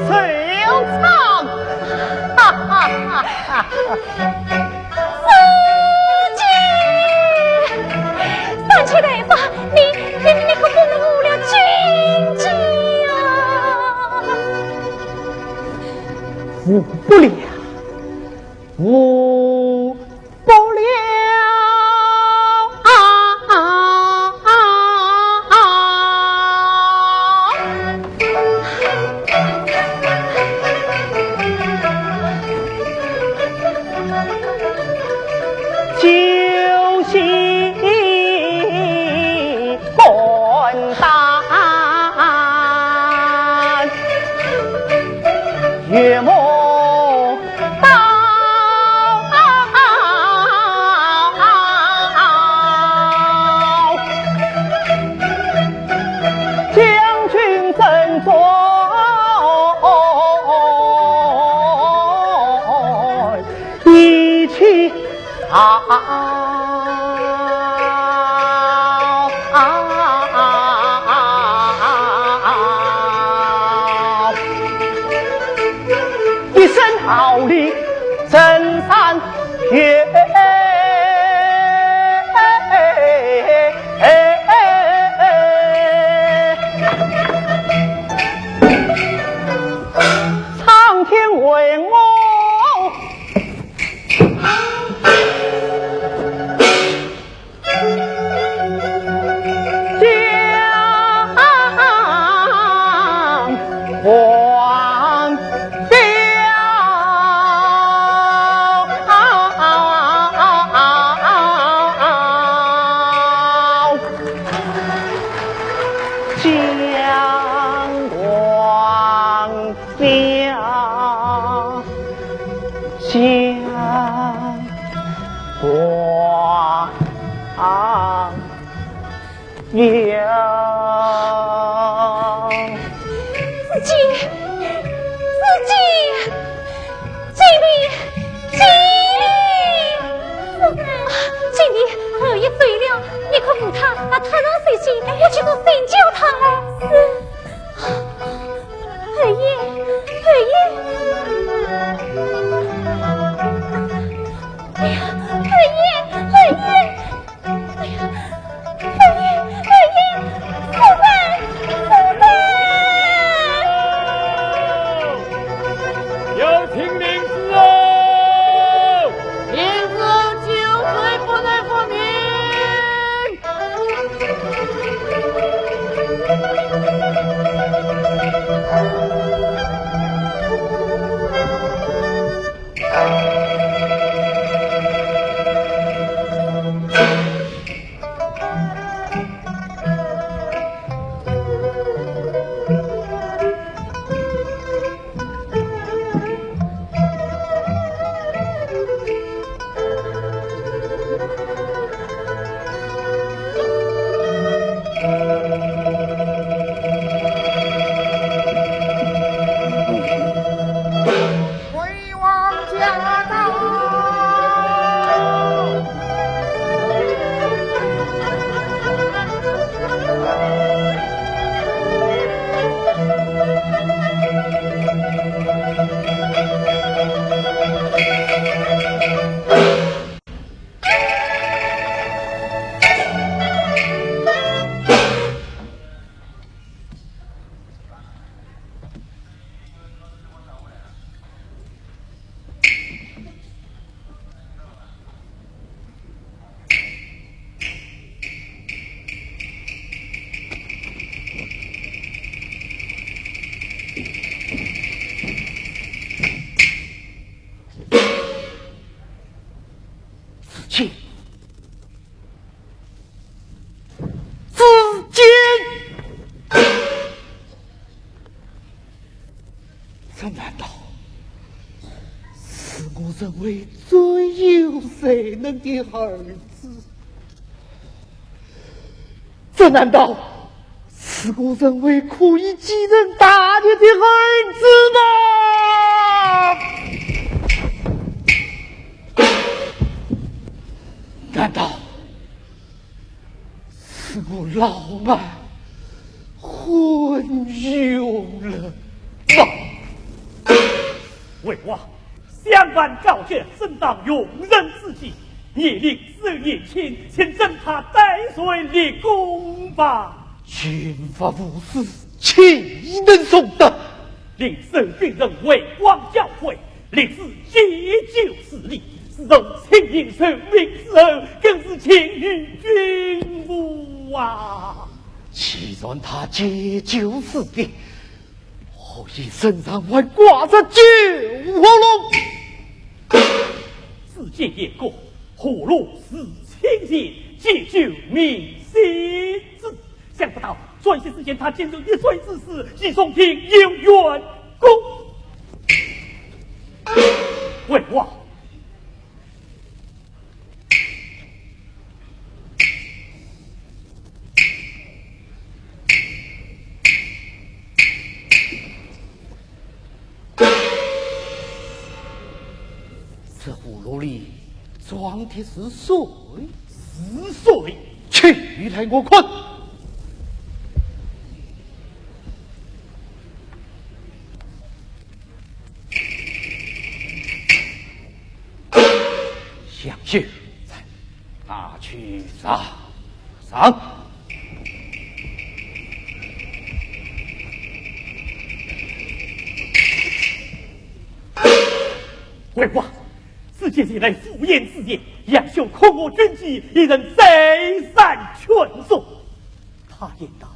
收场。哈哈哈哈哈哈！ 子建，三千大夫，你，你，你可不能误了军机啊！误不了，误不了啊！ 酒席官大，岳母到，将军正坐。 一起啊，一声号令震山岳。 苍天为我将王表。 将王表，将王表。子建，子建！ 金娣，金娣！夫人，金娣，侯爷醉了，你快扶他到榻上休息，我去做水浇他来。是。侯爷，侯爷！哎呀，侯爷，侯爷！ 哎呀，侯爷，侯爷，夫人，夫人！有请领旨哦！领旨，酒醉不能复命。难道是我认为最有才能的儿子？这难道是我认为可以继承大业的儿子吗？难道是我老迈昏庸了吗？魏王，襄樊赵建，正当用人之际，你令子建年轻，请准他戴罪立功吧。刑罚无私，岂能容得？令孙兵人为王教诲，立子戒酒示礼，自从亲迎受命之后，更是情如君父啊。既然他戒酒示礼，何以身上还挂着酒葫芦？子建言过，葫芦是亲前，戒酒明先子。想不到转学之前，他竟然一醉致死，以从庭有冤枉。魏王，这葫芦里装的是水？是水。取来我看。向秀，拿去尝尝。魏王，子建前来赴宴之夜，杨修恐吓军机，一人再三劝阻。 他言道：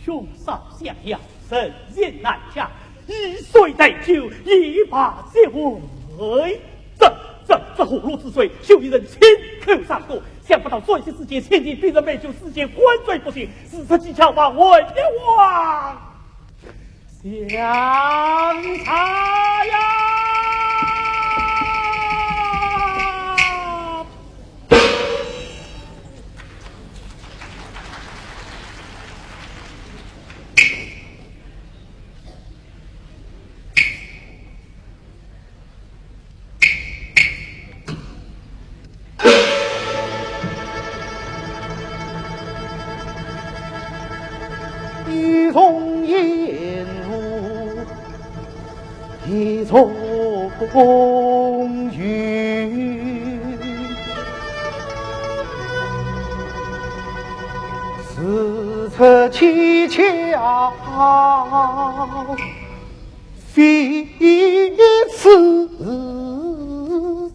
兄嫂相邀，人言难嫁，以水代酒，以罚接回。这、这、这葫芦之水，休一人亲口尝过，想不到转学之间，亲近兵人美酒，子建灌醉不醒，自知技巧，望魏王相察呀！ 一同沿路 一重云，似出蹊跷非似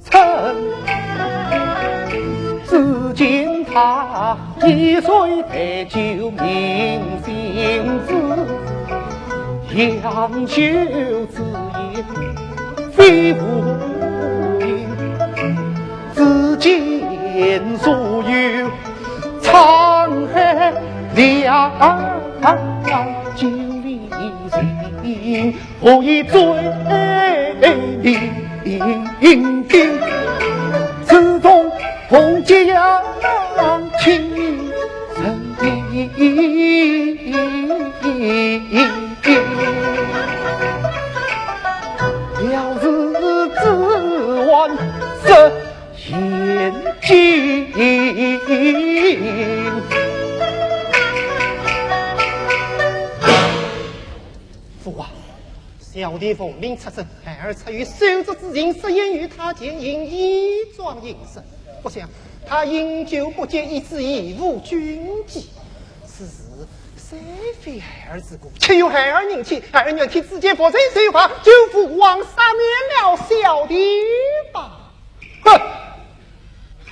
曾。只见他一醉杯酒酩酊之，杨修自言非无意，只见所有沧海两岸酒离情。 何以醉酩酊，始终红结杨千层。了事只还失 前进。父王，小弟奉命出征，孩儿出于手足之情，设宴与他饯行，以壮形神。不想他饮酒不节，以致贻误军机。此事虽非孩儿之过，却有孩儿人妻，孩儿愿替子建复仇受罚，求父王赦免了小弟吧。 哼！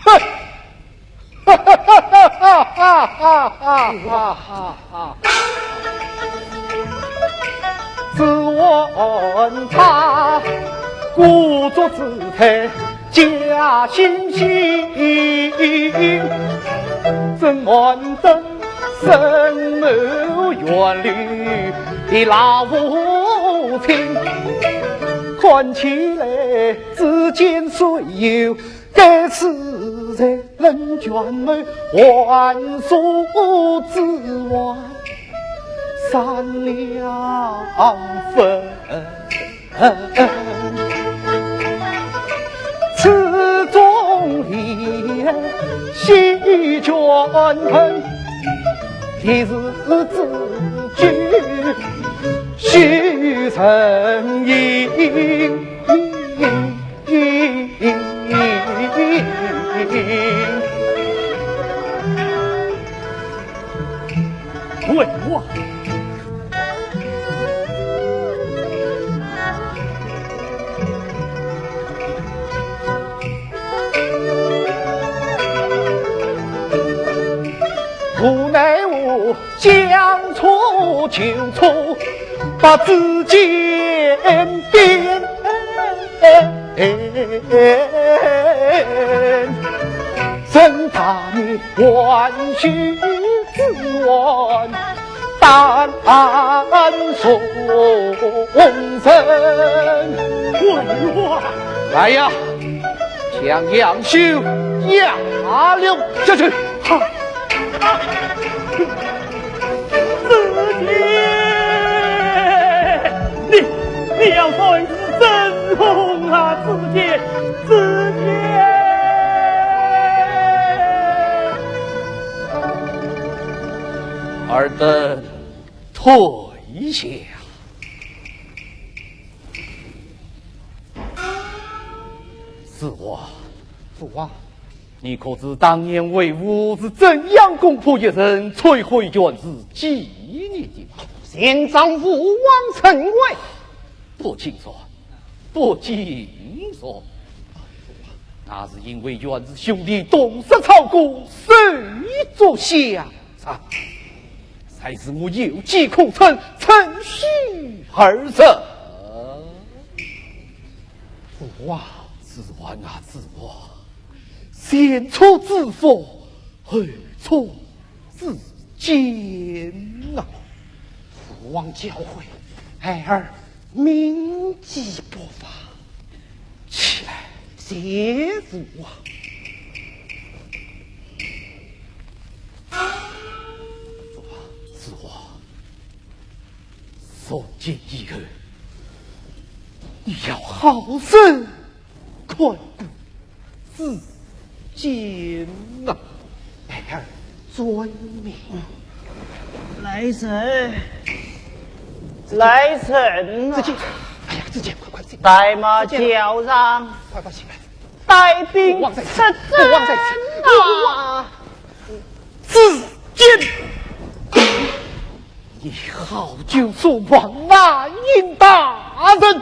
哼！哈哈哈哈哈哈哈哈哈哈！只闻他故作姿态假惺惺，怎瞒得深谋远虑的老父亲。看起来，只见水有该死在人间门，还说之外，善良分。此中里，西捐门，历史之句，须人吟。 为我。无奈何，将错就错，把之间变。 人大义，还须自问，但从人。滚我！来呀，将杨修押了下去。好。 子建，你，你要算是真凶啊，子建，子建！尔等退下。子桓，父王。 你可知当年魏武是怎样攻破邺城，摧毁袁氏基业的吗？前仗父王甚伟。不尽然，不尽然。那是因为袁氏兄弟痛失曹哥，手足相残，才使我有机可乘，趁虚而入。父王。子桓啊，子桓。 先出之覆，后出之鉴呐。父王教诲，孩儿铭记不忘。起来。谢父王。子桓，从今以后，你要好生 看顾子建呐。孩儿遵命。来人，来人呐！子建，哎呀，子建，快快醒来！带马叫上，快快醒来！带兵出征啊！父王在此，父王在此。子建，你好酒所忘，难饮大人。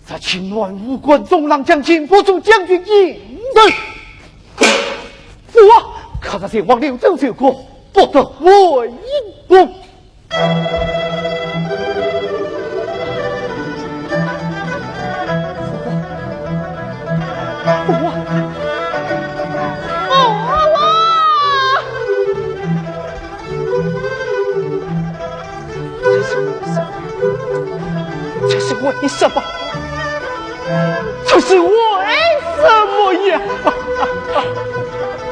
这青鸾武官中郎将，禁不住将军饮酒。父王，可是先王留酒酒过，不得违规。父王，父王，父王！ 这是为什么？这是为什么？这是为什么呀？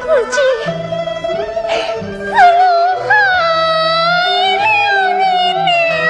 子建，是我害了你了。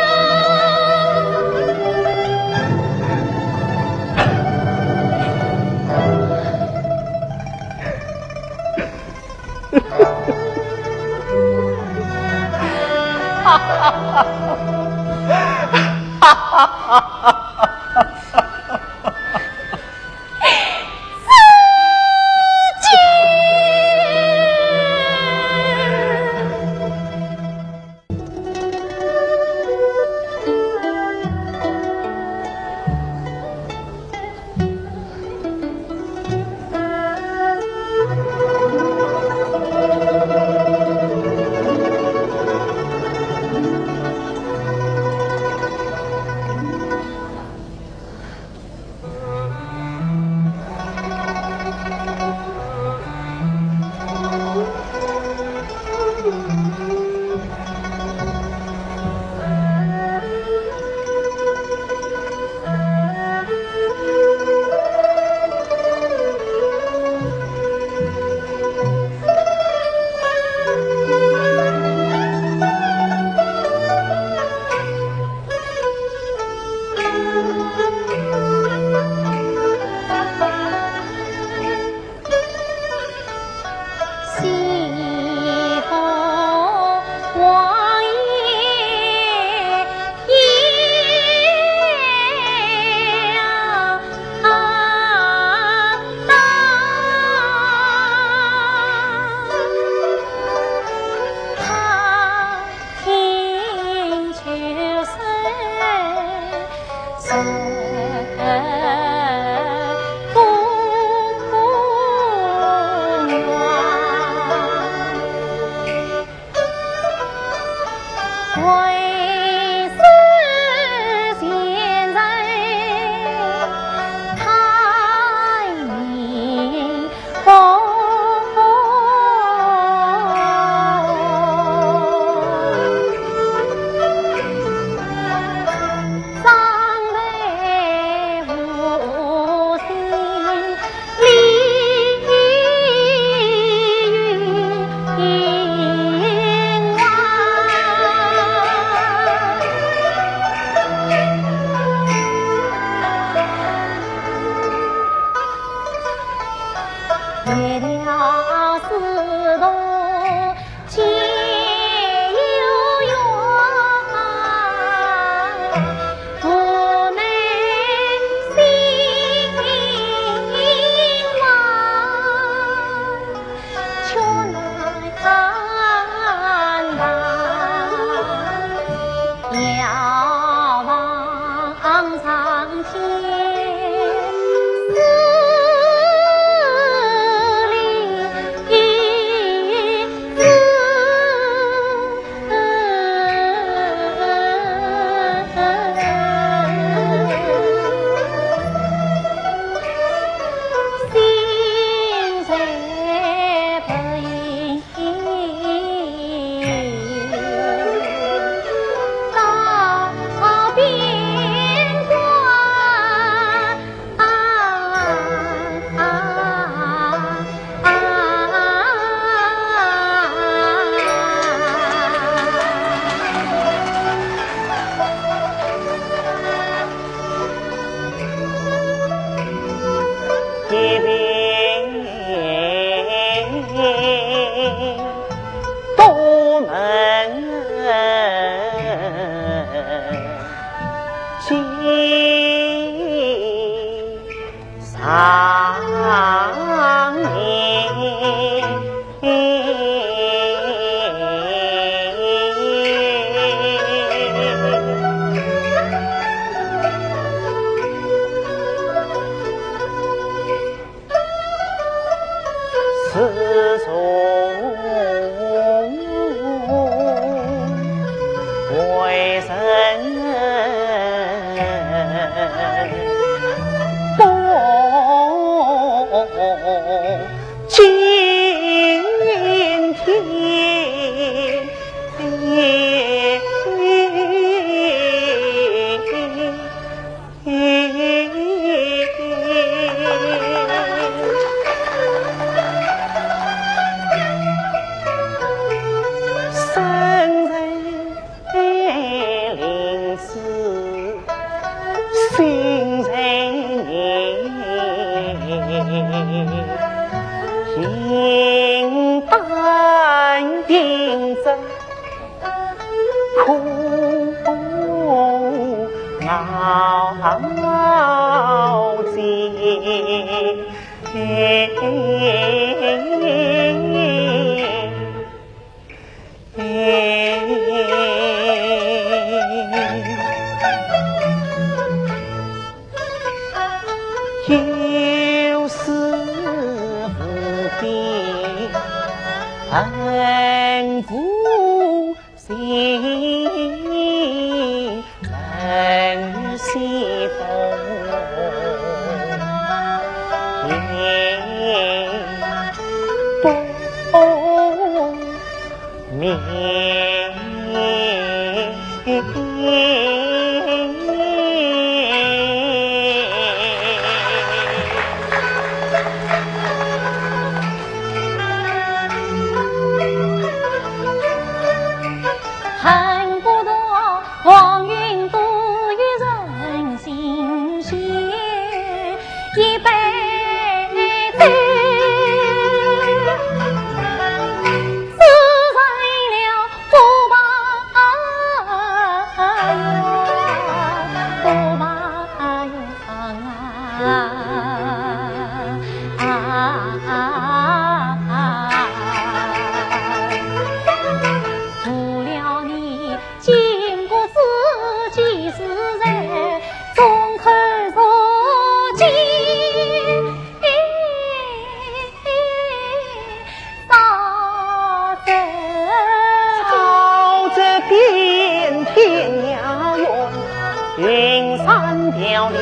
青山调了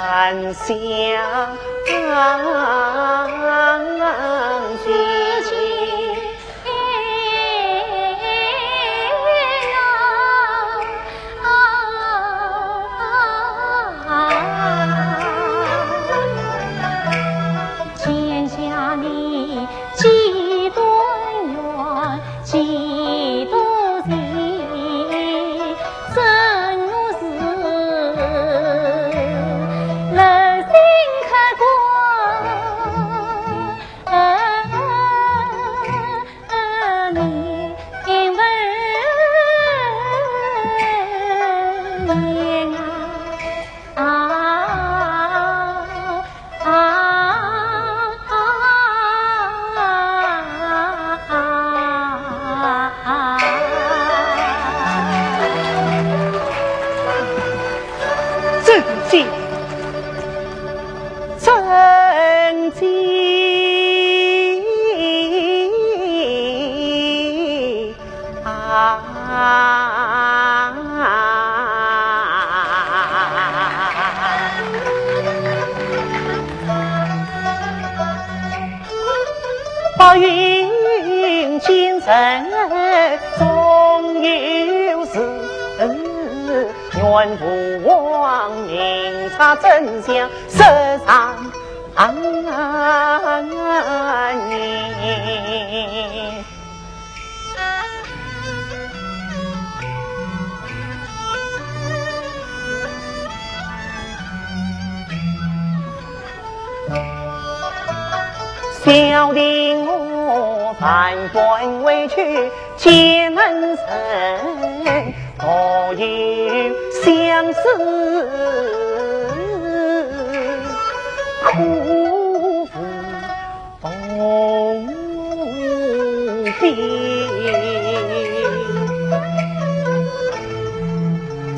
兰香。天下你几多冤，几多情，真我是热心客官。 真情，真情啊！白云见人总有事，愿父王明察真相，实上言。 小弟我万般委屈，见恩人，徒有相思苦 红笔。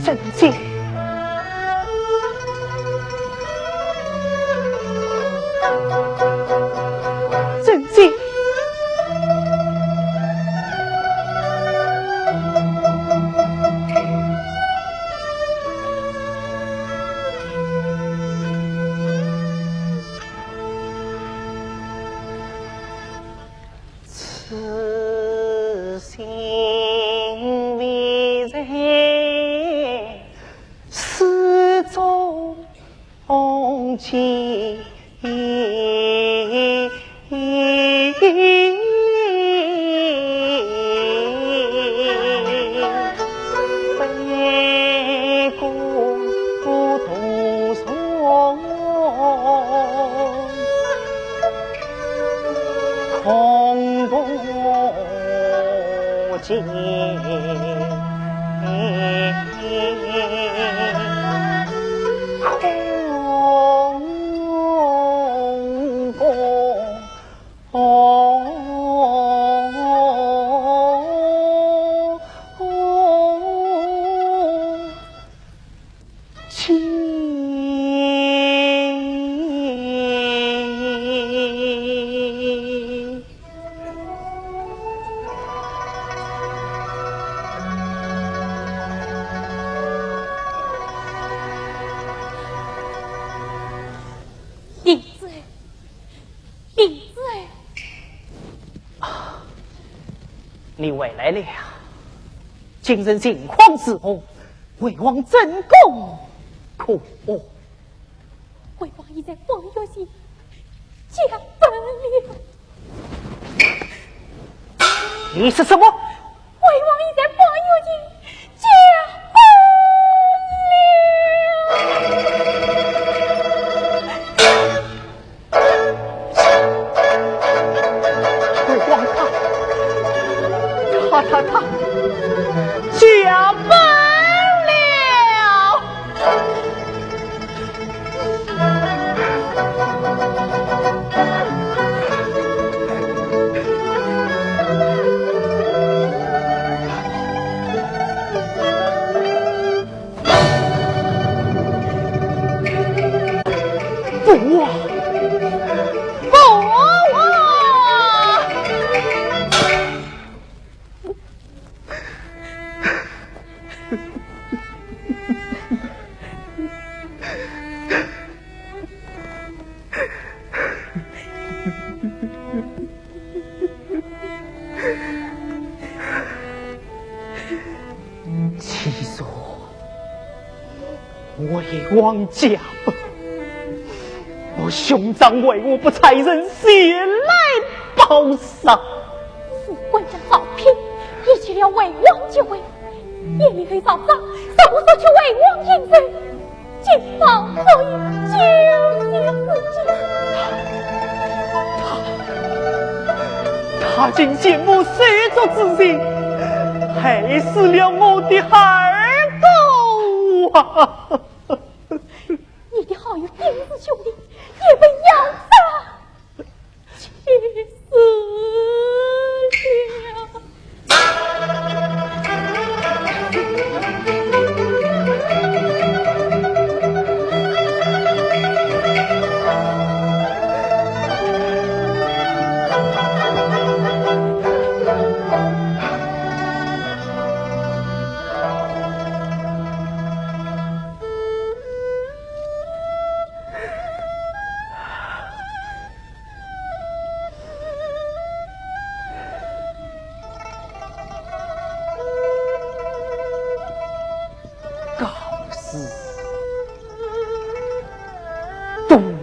真情，真情。 痴心未遂，始终记。 悲孤独送空不见，空不 哦，林子儿，林子儿。啊，你回来了。今日情况如何？为王怎讲？可哦。为王已在半月前驾崩了。你说什么？ 为王已在半月前驾崩了。为王他，他，他，他驾崩了。其实，魏王驾崩，我兄长为何不差人前来报丧？副官家赵平，已去了魏王即位，夜里黑曹操，怎么说去魏王应罪？ 今朝可以救你自己。他，他竟陷我手足之情，害死了我的二哥啊！你的好友丁氏兄弟也被要杀。 气死了。告示东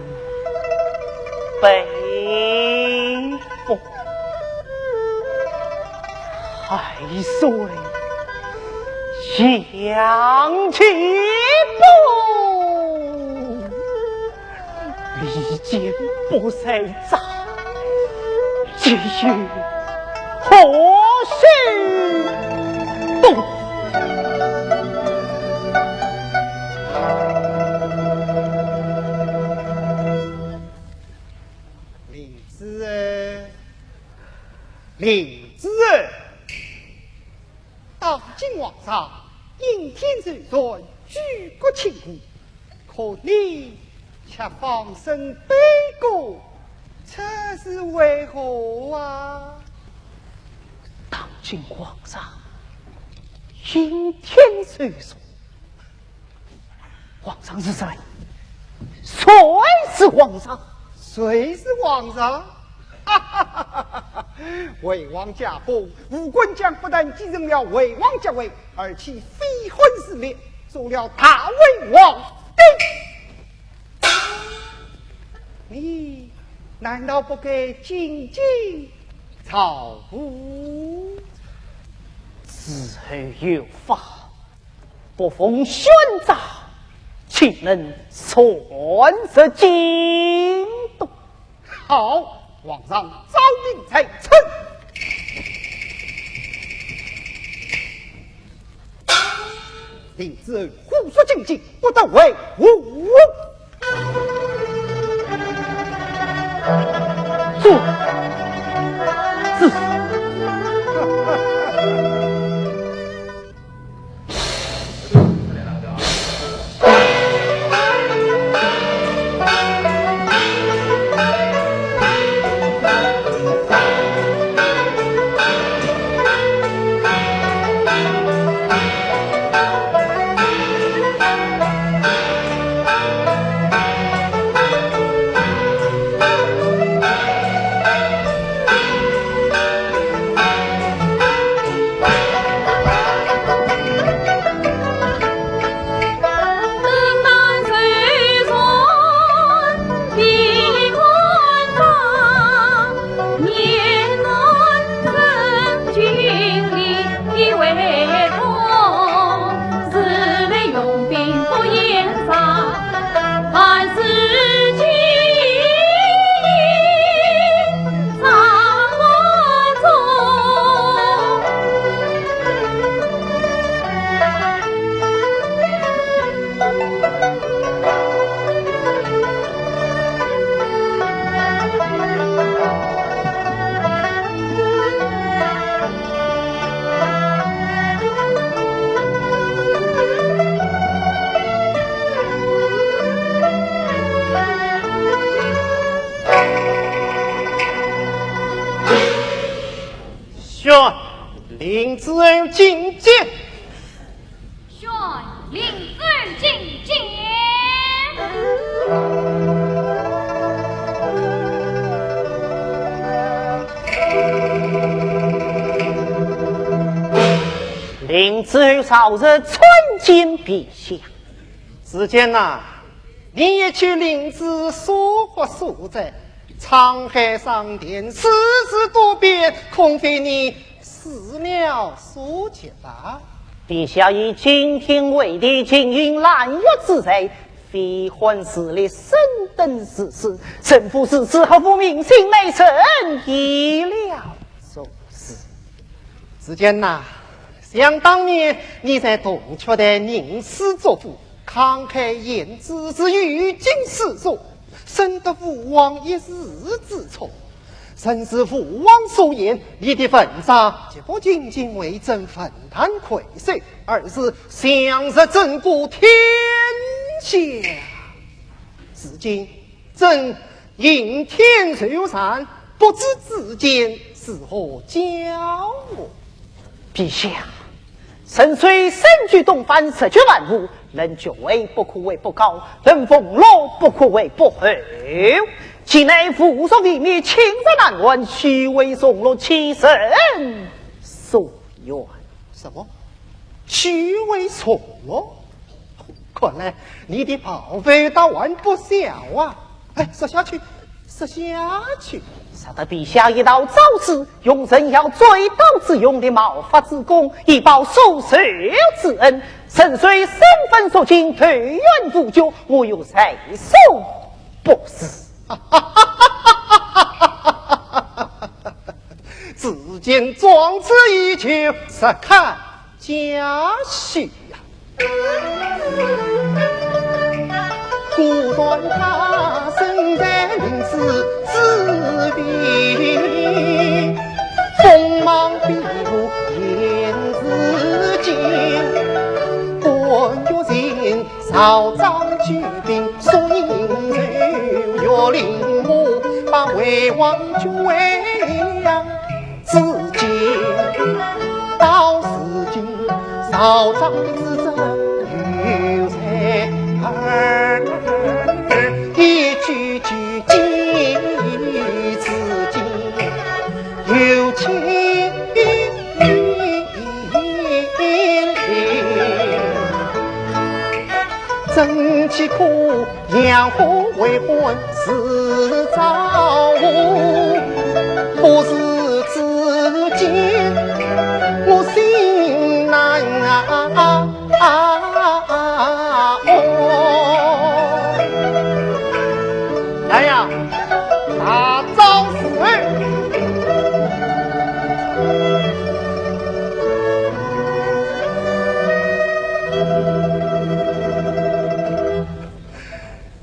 北府。 海水向前奔，利剑不在掌，只有何须动？令子儿，令子儿。 当今皇上应天授权，举国庆贺，可你却放声悲歌，这是为何啊？当今皇上应天授权， 皇上是谁？谁是皇上？谁是皇上？哈哈哈哈哈！魏王驾崩，吴官将不但继承了魏王爵位，而且废汉自立，做了大魏皇帝。你难道不该进京朝贺？子后有法， 不奉宣诏，岂能擅入京都？好，皇上诏令在身。令子虎速进京，不得违误。 宣令子后进京。领旨觐见。领旨有朝日参见陛下。子建呐，你也去领旨说话说哉，沧海桑田，世事多变，恐非你 始料所及吧？陛下以惊天伟地、金云揽月之才，非汉时力，深得世人重视，何负民心，乃臣意料中事。子建呐，想当年你在铜雀台吟诗作赋，慷慨言志，是语惊四座，深得父王一时之宠。 正如父王所言，你的文章绝不仅仅为朕文坛魁首，而是享誉整个天下。如今朕应天受禅，不知子建是何教我？ 陛下，臣虽身居东藩，直觉万物，论爵位不可谓不高，论俸禄不可谓不厚。近来父叔被灭，寝食难安，虚位从禄，岂是臣所愿？什么？虚位从禄？ 看来你的抱负倒还不小啊！哎，说下去，说下去。值得陛下一道诏旨，容臣效追悼之用的毛发之功，以报所受之恩。臣虽身分弱境，投缘无角，我有在所不辞。子建壮志依旧，实堪 嘉许呀。果断他身在临死之边，锋芒毕露现如今。半月前，曹彰举兵，宿营守，岳灵墓，把魏王军围。 至今，到如今，曹彰的子孙犹在耳边，一句句记忆至今，有牵连。真岂可 杨虎为官是造物，不是子建，我心难啊啊啊哦。来呀，大招四二。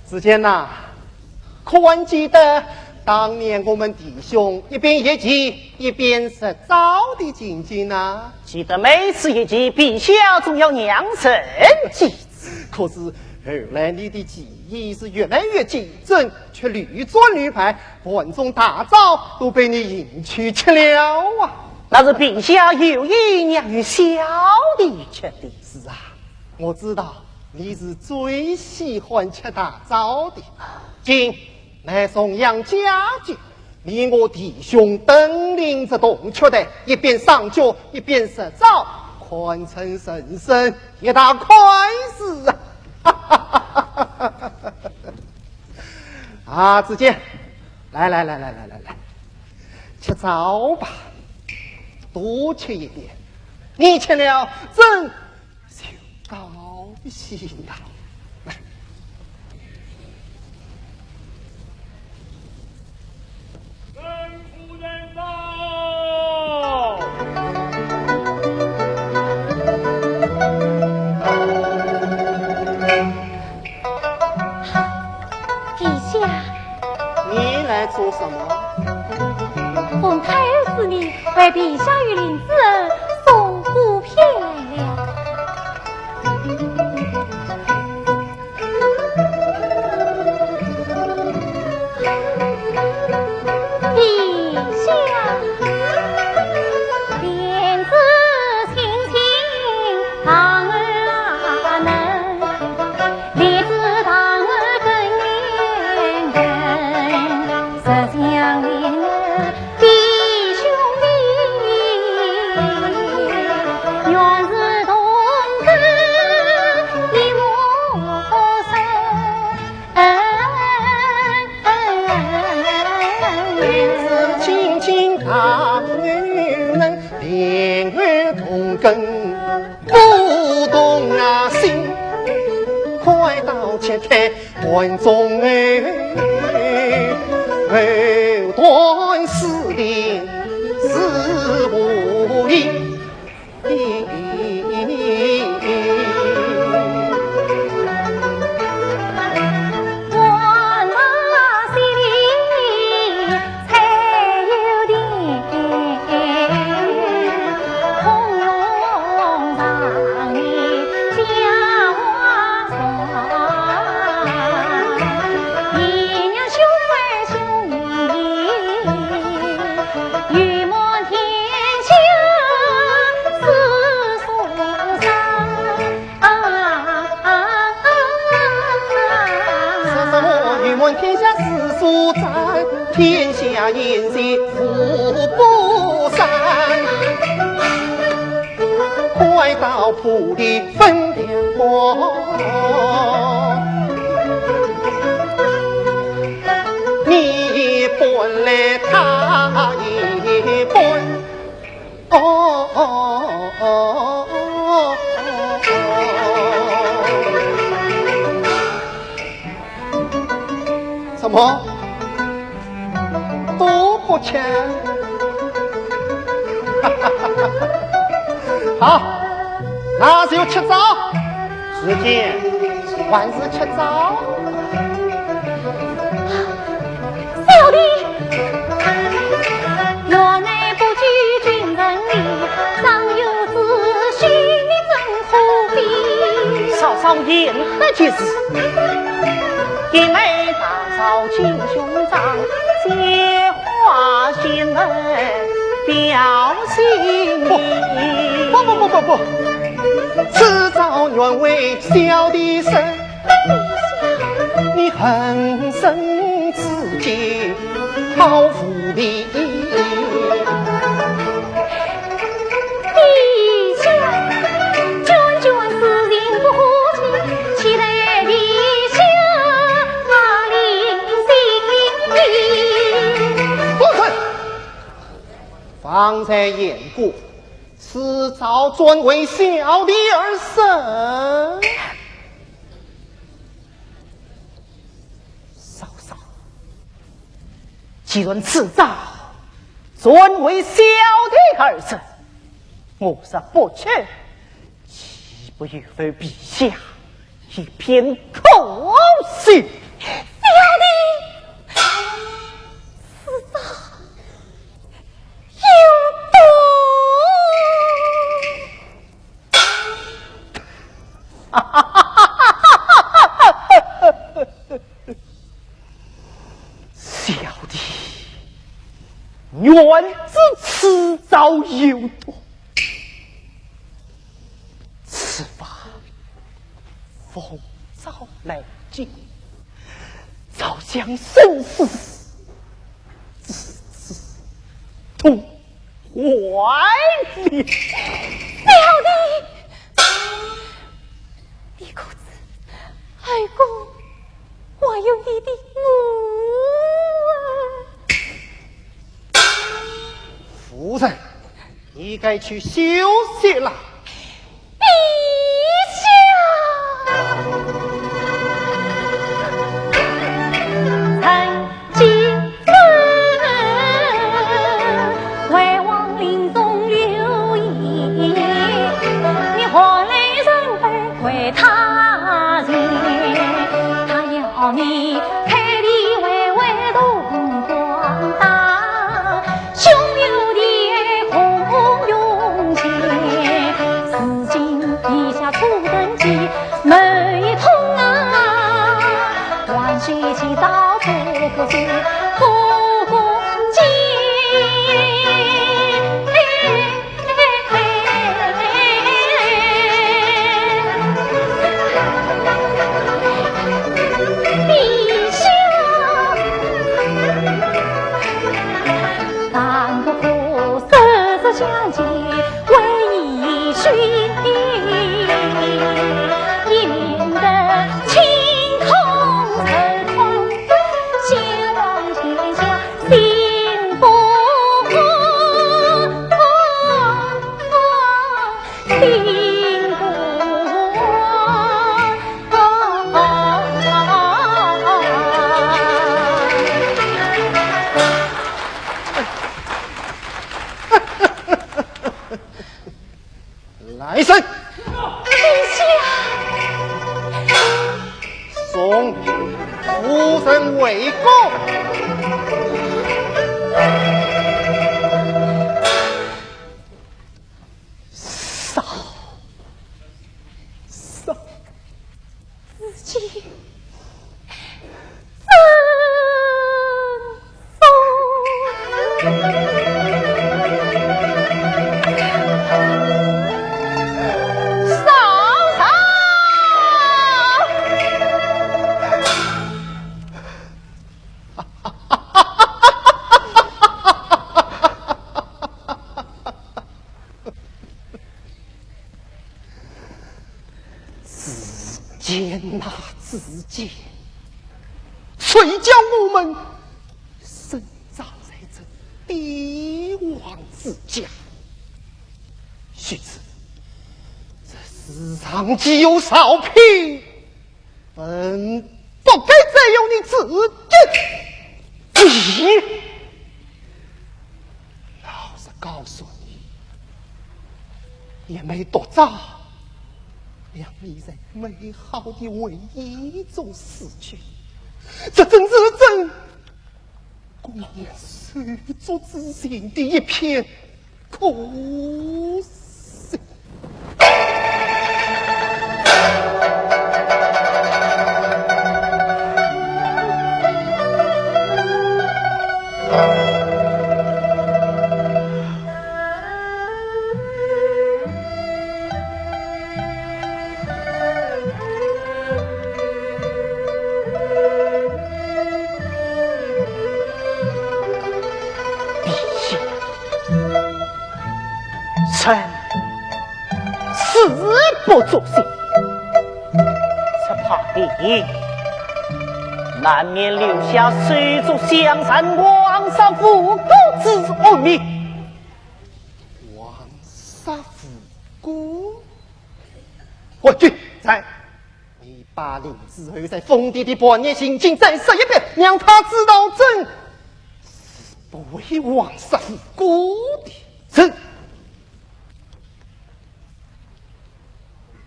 子建呐，可还记得当年我们弟兄一边议棋，一边食朝的情景呐？记得每次议棋，陛下总要让臣几子。可是后来你的棋艺是越来越精湛，却屡战屡败，盘中大招都被你赢取去了啊！那是陛下有意让小弟吃的。是啊， 我知道你是最喜欢吃大招的。今乃重阳佳节，你我弟兄登临这铜雀台，一边赏角，一边食招，堪称人生一大快事啊！啊，子建，来来来来来来来，吃早吧，多吃一点，你吃了真 就高兴了。陛下，你来做什么？奉太后之命，为陛下御林子儿送虎片来了。根不动啊心，快刀切开盘中哎，藕断丝连丝不连。什么？誉满天下四座赞，天下贤婿无不赞。快刀破裂分两半，你一半来，他一半。 哦，什么？都不吃？好，那就吃早。时间还是吃早。 小弟，院内不拘君臣礼，尚有子虚，你怎可比？嫂嫂言得极是，一妹大嫂亲兄长，借花献蕊表心意。不，不，不，不，不，此招原为小弟设。 你横生枝节好无比。地下，君君私情不可欺，岂待地下另行礼。不肯！方才言过，此招专为小弟而设。 嫂嫂，既然此招专为小弟而设，我若不去，岂不有违陛下一片苦心？小弟，此招有毒。 小弟原知此招有毒，此番奉诏来京，早将生死置之度外。小弟，你可知二哥还有你的我啊？夫人，你该去休息了。 陛下。臣今日为王令中留意，你何来人背归他人？他要你 开地为为度光大，兄友弟恭勇健。如今地下初登基，门一通啊，万岁祈祷不可信，不可信。 陛下，万不可设置相计，为义兄弟，以免得清空受创。先王臣回宫。少，少。子建，分封。少，少。 子建呐，子建，谁叫我们生长在这帝王之家？须知，这世上既有少卿， 本不该再有你子建。咦，老实告诉你，也没多早，让你在美好的回忆中死去。这真是真 公然手足之情的一片可惜。陛下，臣死不足惜。只怕你难免留下手足相残、枉杀无辜之恶名。枉杀无辜？ 回去。在。你把令子厚在封地的叛逆行径再说一遍，让他知道朕是不会枉杀无辜的。是。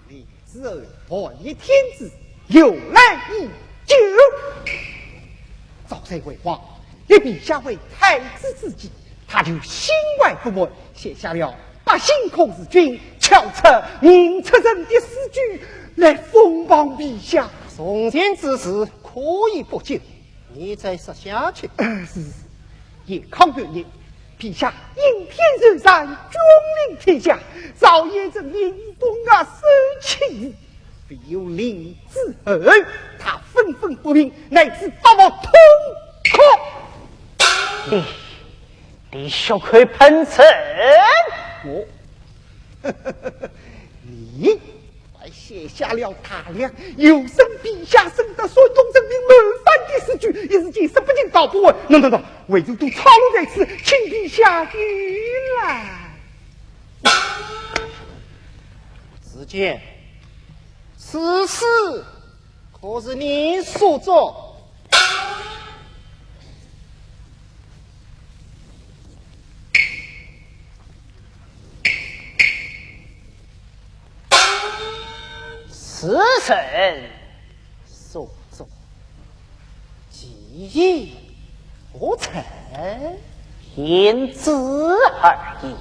令子厚叛逆天子，由来已久。早在魏王立陛下为太子之际， 他就心怀不满，写下了“百姓可治军，巧策宁折人”的诗句来诽谤陛下。从前之事可以不究，你再说下去。呃，是。靖康元年，陛下应天受禅，君临天下，朝野人民风啊，生气。 唯有令子厚，他愤愤不平，乃至发号痛哭。你，你血口喷人！我，你还写下了大量有损陛下圣德、損众人民谋反的诗句，一时间说不尽道不完。喏，喏，喏，为求都抄录在此，请陛下御览。子建， 此诗可是你所作？是臣所作。 其意何在？言之而已。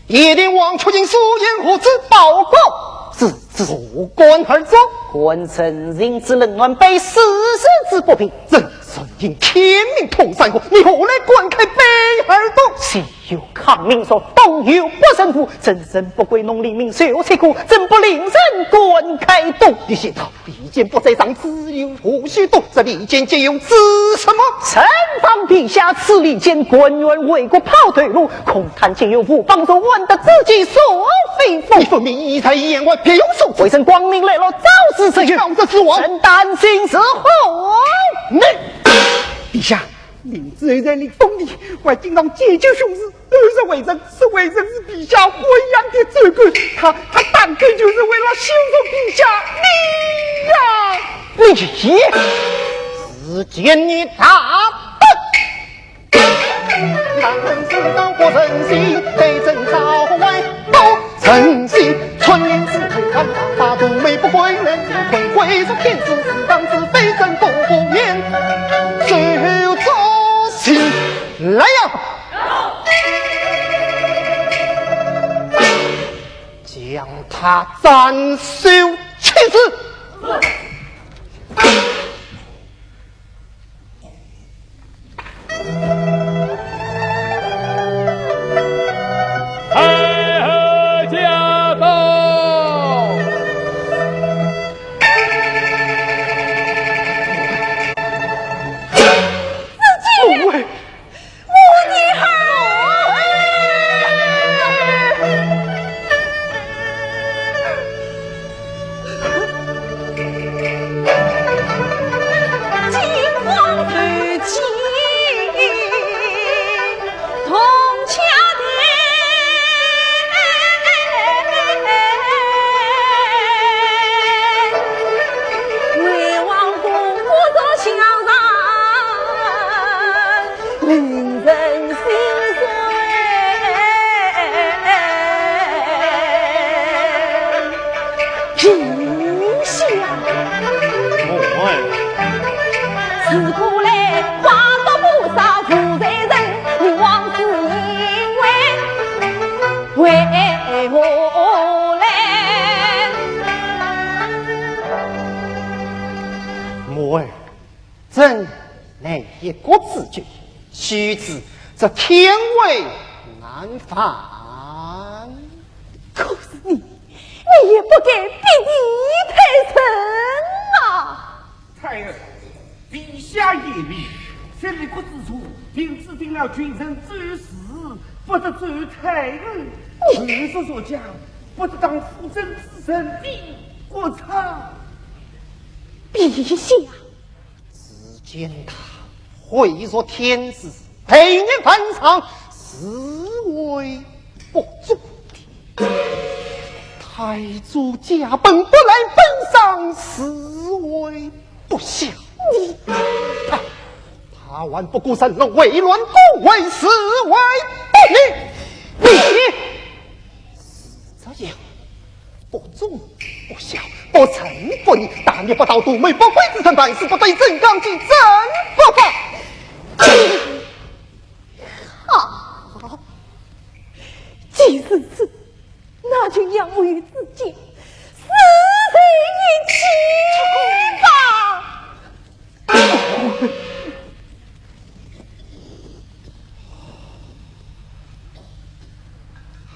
叶定王出京，所言何止？报告。是，是。何干而作？观人心之冷暖，被世事之不平。朕顺应天命通山河，你何来感慨悲而动？谁有抗命所，东有不胜负，朕人不归农，黎民受其苦，怎不令人感慨动？你先道。 利剑不在上，子建何须动？这利剑借用做什么？臣望陛下赐利剑，官员为国抛头颅，空谈借用无帮助，换得子建所非否？你分明意在言外，别有所指。微臣光明磊落，招之则云。招之则来。臣但信是何？你，陛下，令子厚在你封地，还经常解救凶士。 暗日回城，是微臣是陛下豢养的走狗，他，他打狗就是为了羞辱陛下。你呀，你！子建你大胆！斩首！起事！太后驾到！母后， 母后。母后。母后。 朕乃一国之君，须知这天威难犯。可是你，你也不该逼地太甚啊！太后，陛下严明，在立国之初，定制定了群臣奏事，不得奏太后。后书所讲，不得当辅政之臣的国策。陛下， 子建他毁辱天子，悖逆犯上，是为不忠。太祖驾崩不来奔丧，是为不孝。他，他还不顾神龙，为乱国威，是为不义。你，你 是这样，不忠不孝，不仁不义，大逆不道，图谋不轨之臣，办事不对，朕纲纪，朕不法。好，既如此，那就让我与子建死在一起吧。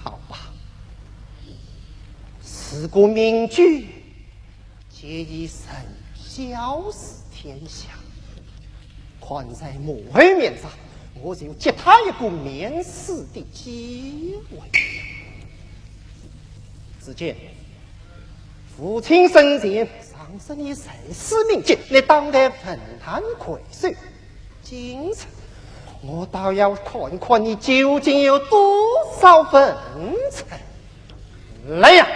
好吧，事过明君，皆以仁孝治天下。看在母后面上，我就给他一个免死的机会。子建， 父亲生前赏赐你三十名节，你当代文坛魁首。今日我倒要看看你究竟有多少文采。来呀，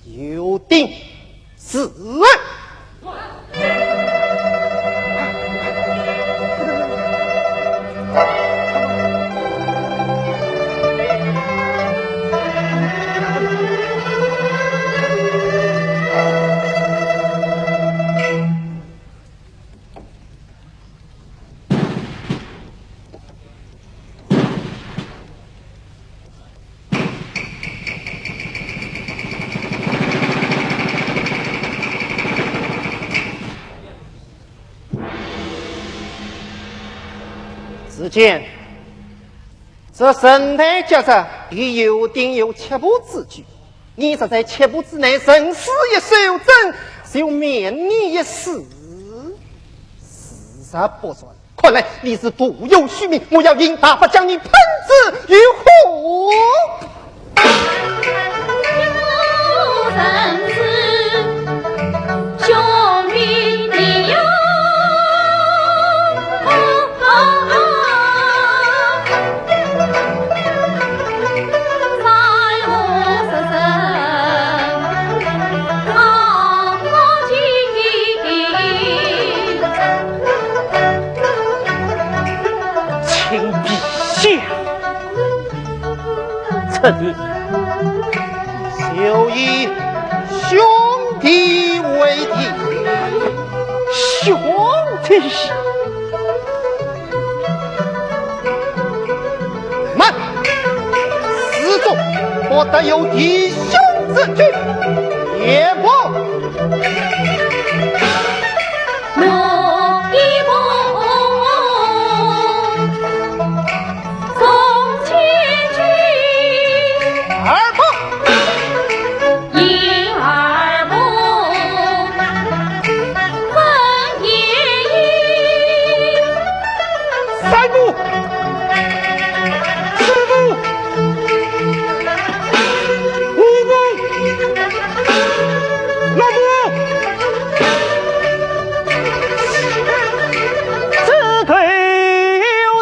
有定是。 子建，这神台脚上，你有定有七步之计。你若在七步之内成事一手，朕就免你一死。事实不传， 看来你是徒有虚名，我要引大法将你喷之于火。请陛下。臣就以兄弟为定。兄弟？慢！此中不得有弟兄子君，也不。二步。三步。四步。 五步。六步。只够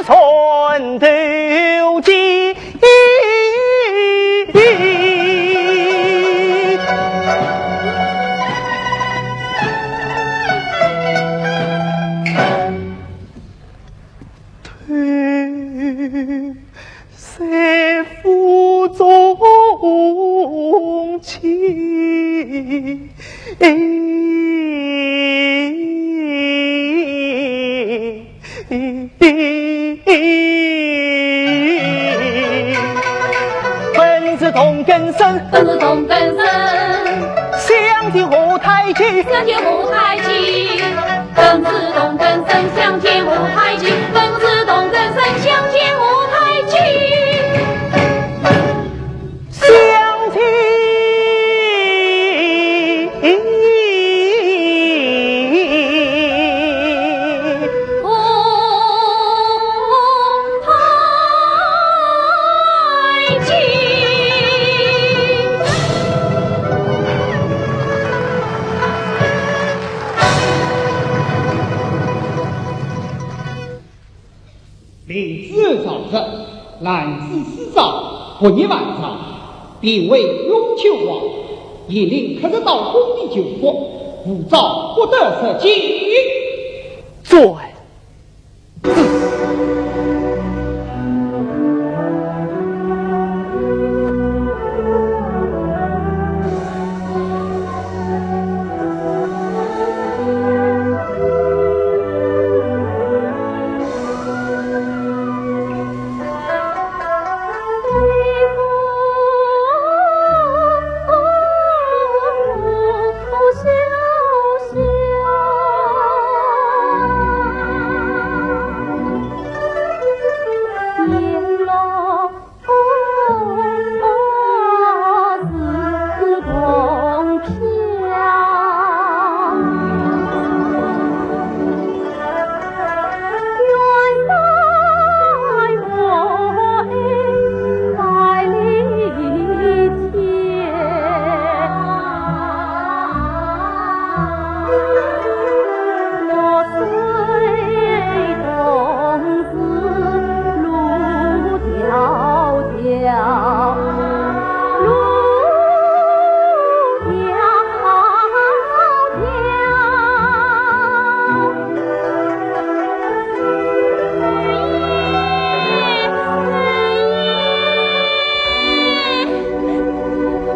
算头计。 头在府中去。本是同根生，本是同根生，相煎何太急，相煎何太急。 本是同根生，相煎何太急，本是同根生，相煎何太急。相煎。令子后朝日，男子四朝，不逆王朝，定为永久王。严令刻日到宫里求福，无朝不得入京。传旨。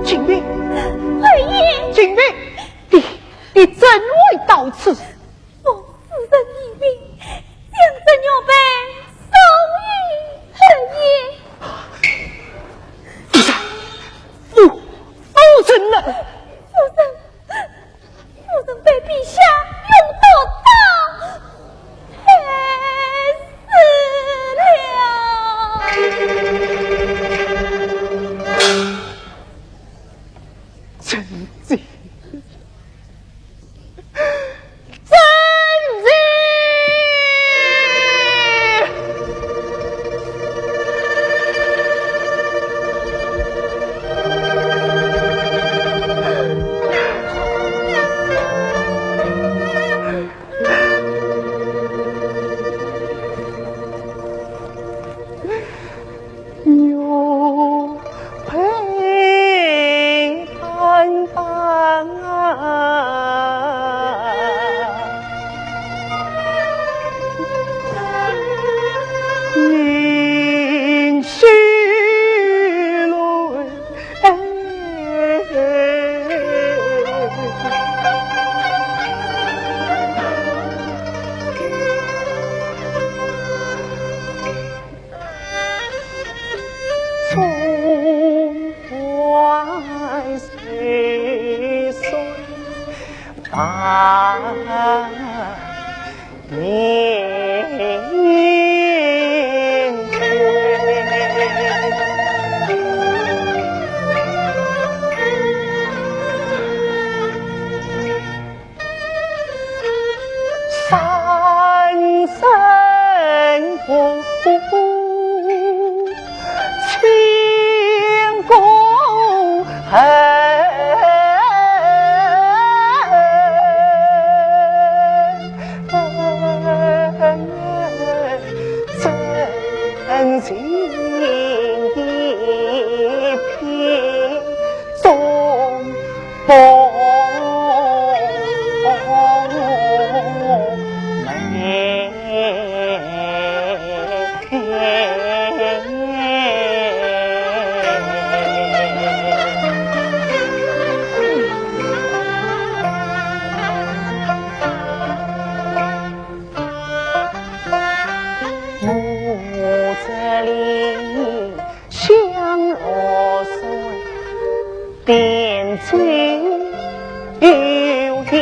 金嫔，二爷，金嫔，你，你怎会到此？奉夫人遗命，将这玉佩送与二爷。夫人，夫，夫人呢？夫人， 夫人被陛下用刀刀害死了。真的，真啊，你三生不 千古恨，真情一片。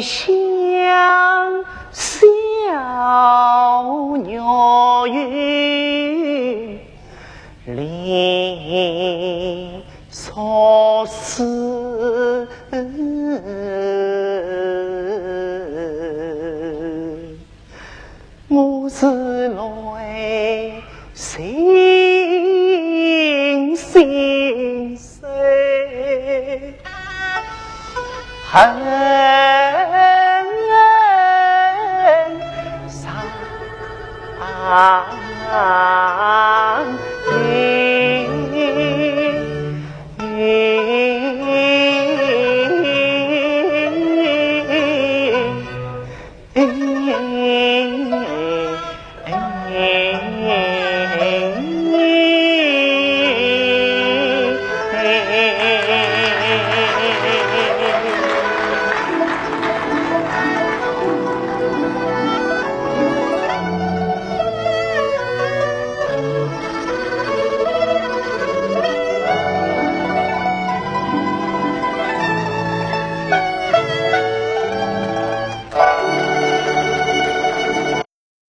香消玉殒，离愁思。我是来寻心事，恨上